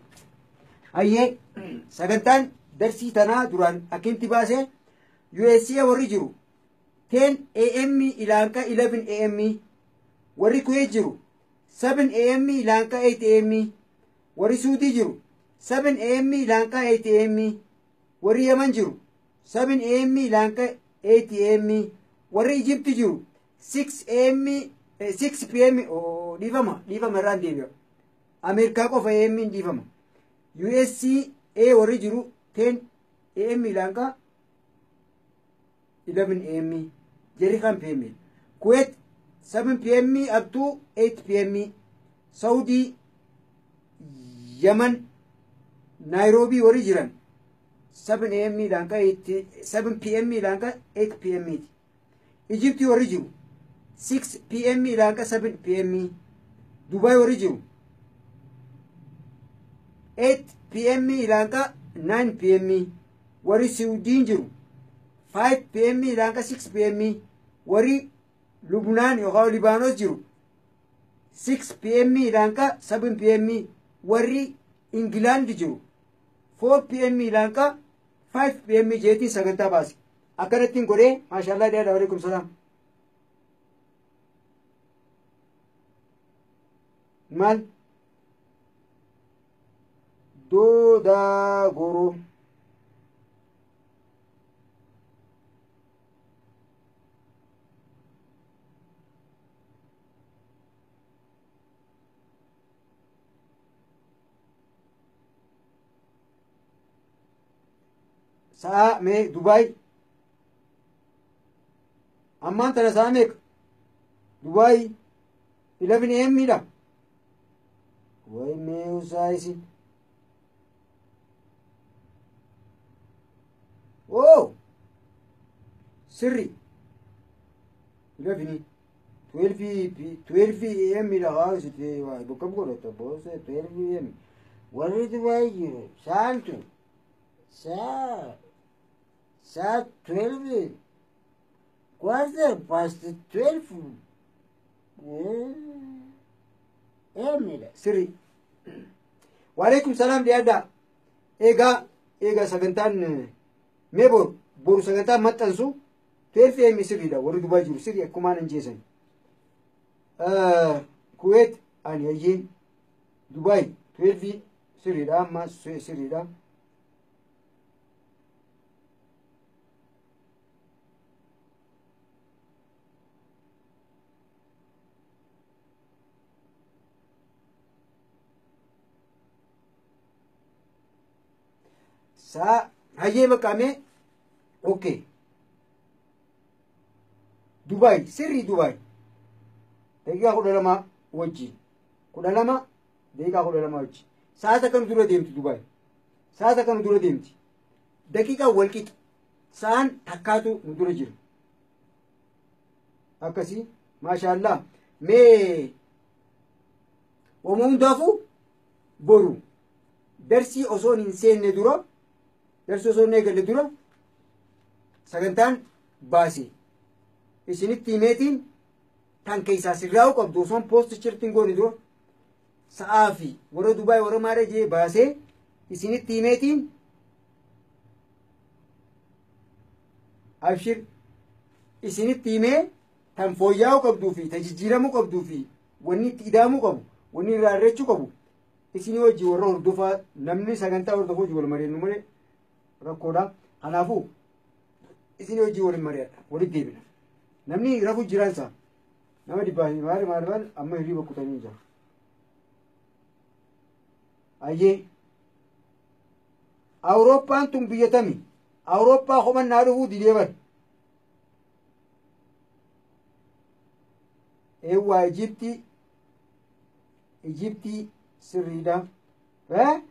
Hayyee, sagantaan darsii tanaa duraan akkinti baasee USA warri jiru 10 AM ilaanka 11 AM, warri Kuwait jiru 7 AM ilaanka 8 AM, warri Suudii jiru 7 AM ilaanka 8 AM, warri Yaman jiru 7 AM ilaanka 8 AM, warri Egypt jiru 6 AM, 6 PM. Dhiifama, dhiifama, irraan deebi'a. Ameerikaa qofa AM hin dhiifama. USA warri jiru 10 AM ilaanka 11 AM, jarri kan PM. Kuwait 7 PM up to 8 PM. Saudi, Yaman, Nairobi warri jiran 7 AM ilaanka 8, 7 PM ilaanka 8 PM ti. Egypt warri jiru 6 PM ilaanka 7 PM. Dubai warri jiru 8 PM ilaanka 9 PM. Warri Suudiin jiru 5 PM ilaanka 6 PM. Warri Lubnaan yookaan Libaanos jiru 6 PM ilaanka 7 PM. Warri Ingilaand jiru 4 PM ilaanka 5 PM jeetiin sagantaa baase. Akkanattiin godhee, maashaallah dhiyaadha. Waalaikum salaam. Maal? Doodaa goroo. Sa'a mee Dubaay ammaan tana sa'a meeqa? Dubaay 11 AM dha. Way mee usaa isin. Oh! Sirri. 11, 12, 12 AM dha haa isitti bakka godhata boose 12 AM. Warri Dubaay jiru saantu saa 12, 12:15 AM dha. Sirri. Waalaikum salaam dhiyaadhaa. Egaa sagantaan mee boru sagantaan maxxansu 12 AM sirriidha, warri Dubaay jiru sirri akkumaan hin jeesan. Kuwait ani hayyee Dubaay 12 sirriidha, amma sirriidha. Saa hayyee maqaamee okay. Dubaay sirrii, Dubaay daqiiqaa 12 wajjin, 12 daqiiqaa 12 wajjin sa'a kan dura deemti. Dubaay sa'a kan dura deemti, daqiiqaa wal qixa, sa'aan takkaatu nu dura jira. Akkasii, maashaallah. Mee wama hundaafuu boru darsii osoo hin seenne dura, darsii osoo hin eegalle dura, sagantaan baase isinitti himeetiin tan keessaa sirraa'uu qabdu osoon poostichirti hin goone dura sa'aa fi warra Dubaay warra maara jee baasee isinitti himeetiin. Abshir, isinitti himee tan fooyya'uu qabduu fi ta jijjiiramuu qabduu fi wanni itti ida'amuu qabu, wanni irraa irrachuu qabu isinii wajji warra hordofaa, namni sagantaa hordofuu wajji wal mari'annu malee rakkoodha. Kanaafuu isinii wajji wal mari'adha, walitti deebina. Namni rafu jiraansa nama dhibbaa maal maal maal amma hirriba kutanii jira. Ayyee, Awurooppaan tun biyya tami? Awurooppaa kophan naa dhufuu didee bar. Eewwaa, Ijiptii, Ijiptii sirriidha. Eh?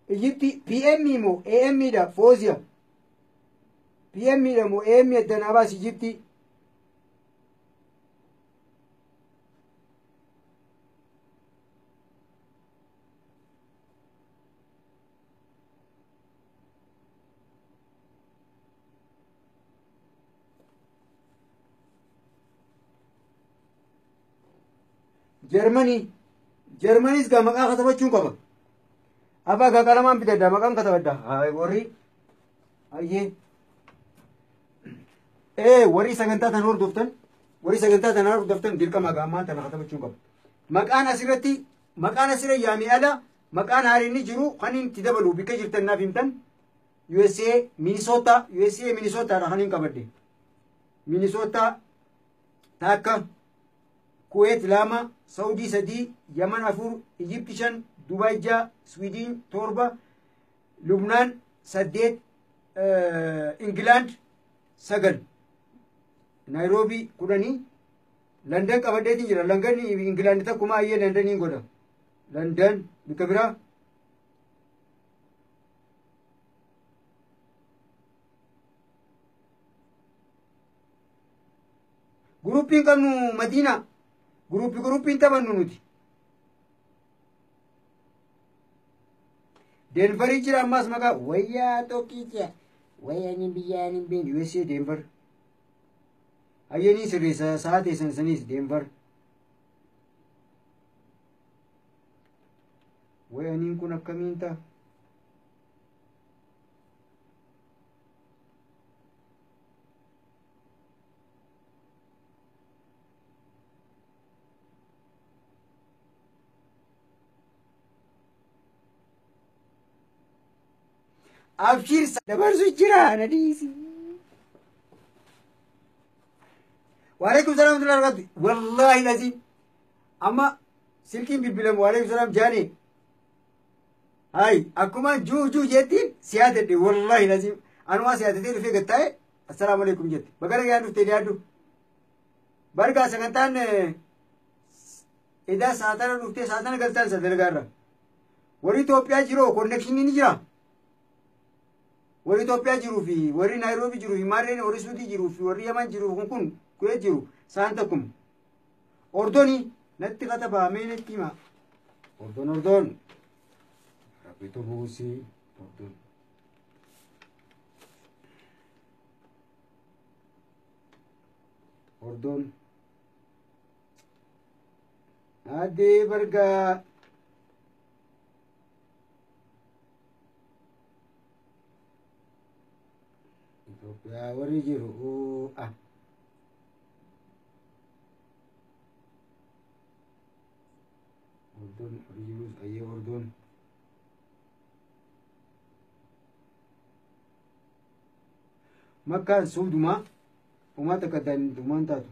Ijiptii PM moo AM dha Fooziya? PM dha moo AM addanaa baas Ijiptii? Jarmanii. Jarmaniis gaa maqaa katabachuun qaba. Abbaa gaa qalamaan bitadha maqaan katabadha. Hayi warri hayyee. Ee warri sagantaa tana hordoftan warri sagantaa tana hordoftan dirqama gaa ammaan tana katabachuun qaba. Maqaan asirratti maqaan asirra yaamee ala maqaan haariin jiru kan inni itti dabalu bikka jirtan naaf himtan USA Minnesota USA Minnesotaadha kan hin qabadde. Minnesota takka Kuwait 2, Saudi 3, Yaman 4, Egypt 5, Dubai 6, Sweden 7, Lubnaan 8, England 9, Nairobi 10, London qabadheetiin jira. London England takkuma ayyee Londoniin godha. London bikka biraa Guruppiin qabnu Madiina. Guruppiin taphannu nuti. Denverii jira ammaas maqaa wayyaa tokkicha wayyaa ni biyyaa ni beeknu USA Denver. Hayyanii sirreessa sa'a teessan saniis Denver. Wayaniin kun akkamiin ta'a? Abshir dabarsu jira na dhiisi. Waalaikum salaam wa rahmatullahi. Wallahi lazim. Amma silkiin bilbilamu waalaikum salaam jaani. Hay akkuma juu juu jettiin siyaadadhe wallahi lazim. Anumaa siyaadatee dhufee gattaa'e assalaamu alaikum jette. Bagara gayaan dhuftee dhiyaadhu. Bargaa sagantaan edaa saatana dhuftee saatana galtaan sa dalagaarra. Warri Itoophiyaa jiru konnekshinii ni jira. Warri Itoophiyaa jiruu fi warri Naayiroobii jiruu fi maarreen warri Suudii jiruu fi warri Yaman jiruu kun kun Kuwait jiru saan takkum. Ordonii natti katabaa mee natti hima. Ordon ordon. Rabbitu buusii ordon. Ordon. Addee bargaa. Itoophiyaa warri jiru ah. Ordon warri jirus ayyee ordon. Makkaan suudumaa uumaa takka dumaan taatu.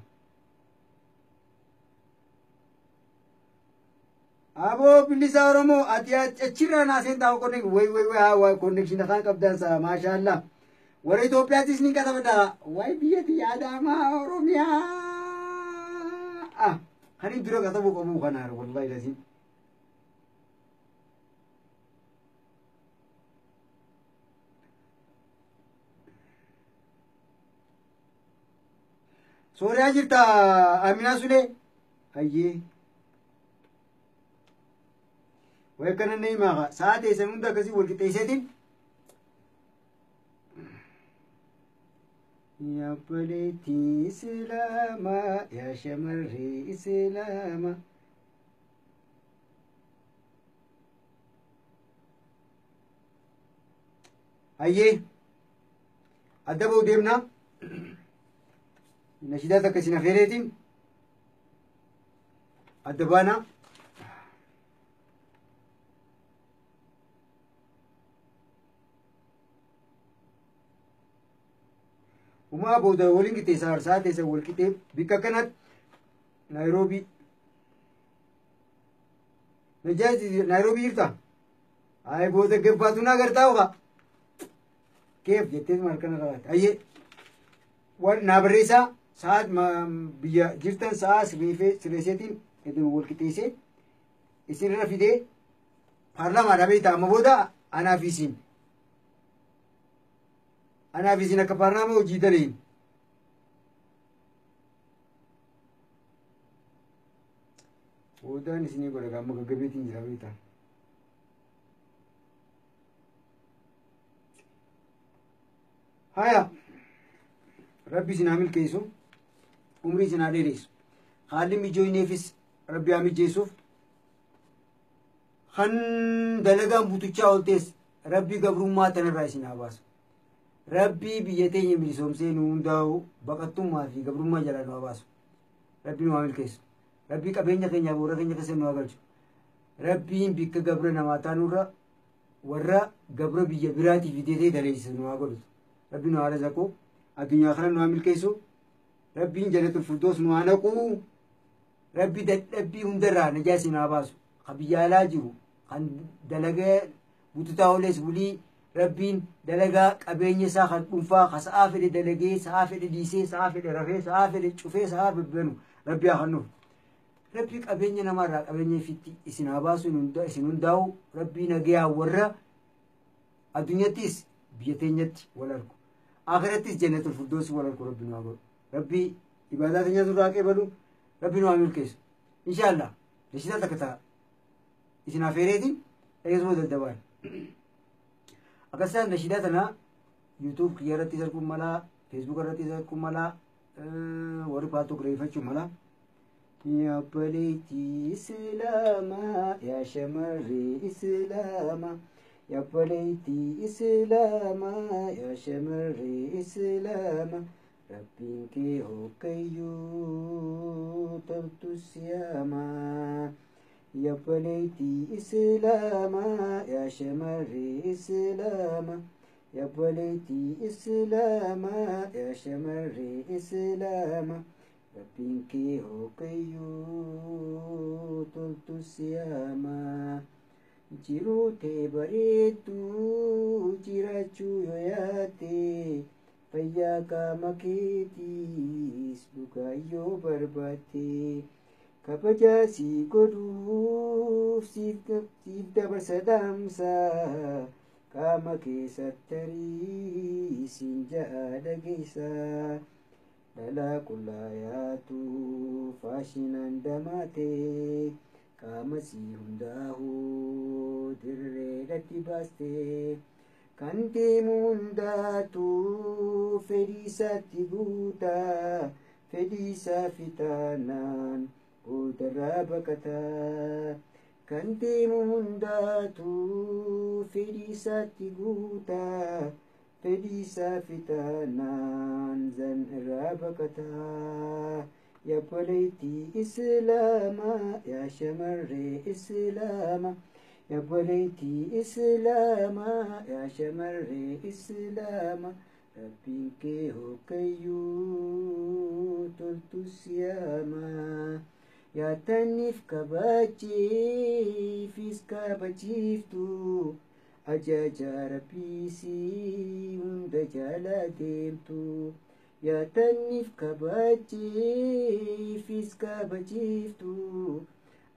Aboo bilisa Oromoo ati achirraa naaseen taa'u konnekshin way way way haa konnekshin afaan qabdan sa maashaallah. Warra Itoophiyaattis ni katabadha. Way biyya tiyya Adaamaa Oromiyaa. Ah kan inni dura katabuu qabu kanaara wallahi lazim. Sooriyaa jirta Aminaa Sulee. Hayyee. Way akkana na himaa sa'a teessan hunda akkasii wal qixxeesseetiin. Yaa obboleettii Islaamaa yaa shamarree Islaamaa. Hayyee adda ba'u deemnaa. Nashidaa takka isin afeereetiin adda baanaa. Umaa booda waliin qixxeessa aarsaa teessa wal qixxee bikka akkanatti Naayiroobii. Naayiroobii jirta? Ayi booda gabbaatu naa gartaa oga. Keef jettee harkana raawwatte. Ayyee naa barreessaa sa'aat biyya jirtan sa'a sirreesseetiin iddoo wal qixxeessee isinirra fidee paarlaamaadha beektaa amma booda anaaf isin. Anaaf isin akka paarlaamaa hojii daleen. Boodaan isinii godha amma gaggabeetiin jira beektaa. Haya rabbi isin haa milkeessu umrii isin haa dheeressu haalli mijooyneefis Rabbi haa mijeessuuf. Kan dalagaan butuchaa ooltes Rabbi gabrummaa tanarraa isin haa baasu. Rabbi biyya teenya bilisoomsee nu hundaa'u baqattummaa fi gabrummaa jalaa nu haa baasu. Rabbi nu haa milkeessu. Rabbi qabeenya keenyaaf warra keenya keessa nu haa galchu. Rabbiin bikka gabra namaa taanurra warra gabra biyya biraatii fidee daleessisu nu haa godhutu. Rabbi nu haa razaqu. Addunyaa kana nu haa milkeessu. Rabbiin jannatul firdoos nu haa naqu. Rabbi dadhabbii hundarraa najaa isin haa baasu. Kan biyya alaa jiru kan dalagee bututaa ooles bulii Rabbiin dalagaa qabeenya isaa kan dhuunfaa kan sa'aa fedhe dalagee sa'aa fedhe dhiisee sa'aa fedhe rafee sa'aa fedhe cufee sa'aa bebbenu Rabbi haa kennuuf. Rabbi qabeenya namaarraa qabeenya ifitti isin haa baasu isin hundaa'u. Rabbii nagayaa warra addunyattis biyya teenyatti wal argu. Akhirattis jannatul firdoos wal argu Rabbi nu haa godhu. Rabbi ibaadaa teenya nurraa qeebalu. Rabbi nu haa milkeessu. Inshaallah nashiidaa takka ta'a. Isin afeereetiin eegasuma daddabaan. Akkasumas nashiidaa tana YouTube kiyya irratti arguun malaa, Facebook irratti arguun malaa, warri Paltalk reeffachuu malaa. Yaa obboleettii Islaamaa, yaa shamarree Islaamaa, yaa obboleettii Islaamaa, yaa shamarree Islaamaa, Rabbiin kee hoggayyuu toltu siyaamaa. Yaa obboleettii Islaamaa, yaa shamarree Islaamaa, yaa obboleettii Islaamaa, yaa shamarree Islaamaa, Rabbiin kee hoggayyuu toltu siyaamaa. Jiruu tee bareedduu jiraachuu yoo yaate, fayyaa qaama keetiis dhugaa yoo barbaadde, kabajaa si godhuuf siif dabarsa dhaamsa, qaama keessattarii siin ja'a dhageessa. Dhalaa qullaa yaatu faashinaan damaate, qaama sii hundaa'uu dirreedhatti baaste. Kan deemu hundaatu fedhii isaatti guuta, fedhii isaa fixaanaan boodarraa baqata. Kan deemu hundaatu fedhii isaatti guuta, fedhii isaa fixaanaan zan irraa baqata. Yaa obboleettii Islaamaa, yaa shamarree Islaamaa, yaa obboleettii Islaamaa, yaa shamarree Islaamaa, Rabbiin kee hoggayyuu toltu siyaamaa. Yaataniif kabachiifis kabachiiftu, ajaja Rabbiisii hunda jala deemtu. Yaataniif kabachiifis kabachiiftu,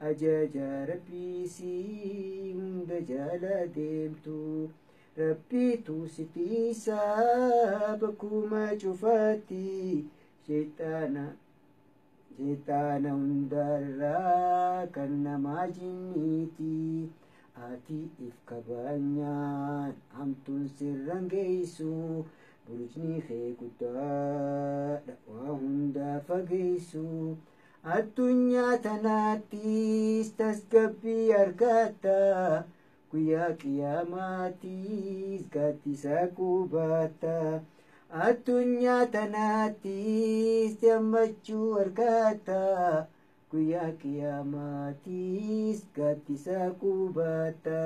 ajaja Rabbiisii hunda jala deemtu. Rabbiitu si tiisaa bakkuma cufaatti, sheexaana sheexaana hundarraa kan namaa jinniiti. Ati if kabajnaan hamtuun sirran geessu, burjni kee guddaadha waa hundaa fageessu. Addunyaa tanaattis tasgabbii argatta, guyyaa qiyaamaattis gaaddisa qubatta. Addunyaa tanaattis gammachuu argatta, guyyaa qiyaamaattis gaaddisa qubatta.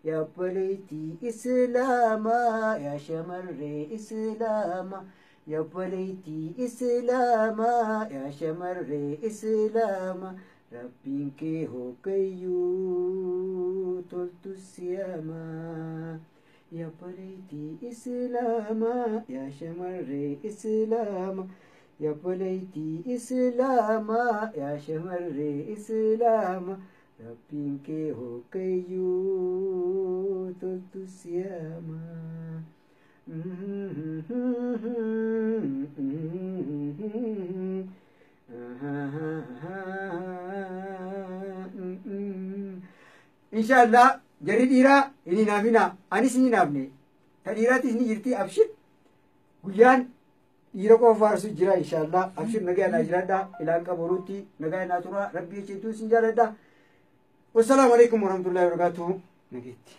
Yaa obboleettii Islaamaa, yaa shamarree Islaamaa, yaa obboleettii Islaamaa, yaa shamarree Islaamaa, Rabbiin kee hoggayyuu toltu siyaamaa. Yaa obboleettii Islaamaa, yaa shamarree Islaamaa, yaa obboleettii Islaamaa, yaa shamarree Islaamaa, Rabbiin kee hoggayyuu toltu siyaamaa. Inshaallah jarri dhiiraa hin hinaafina, anis hin hinaafne. Ta dhiiraatis ni jirti, abshir. Guyyaan Dhiira qofa faarsu jira inshaallah. Abshir nagaa naa jiraadha. Ilaan qabaruutti nagaa naa tura. Rabbii jechuun sin jaaladha. Wassalaamu alaikum warahmatullahi wabarakatuh. Nageetti.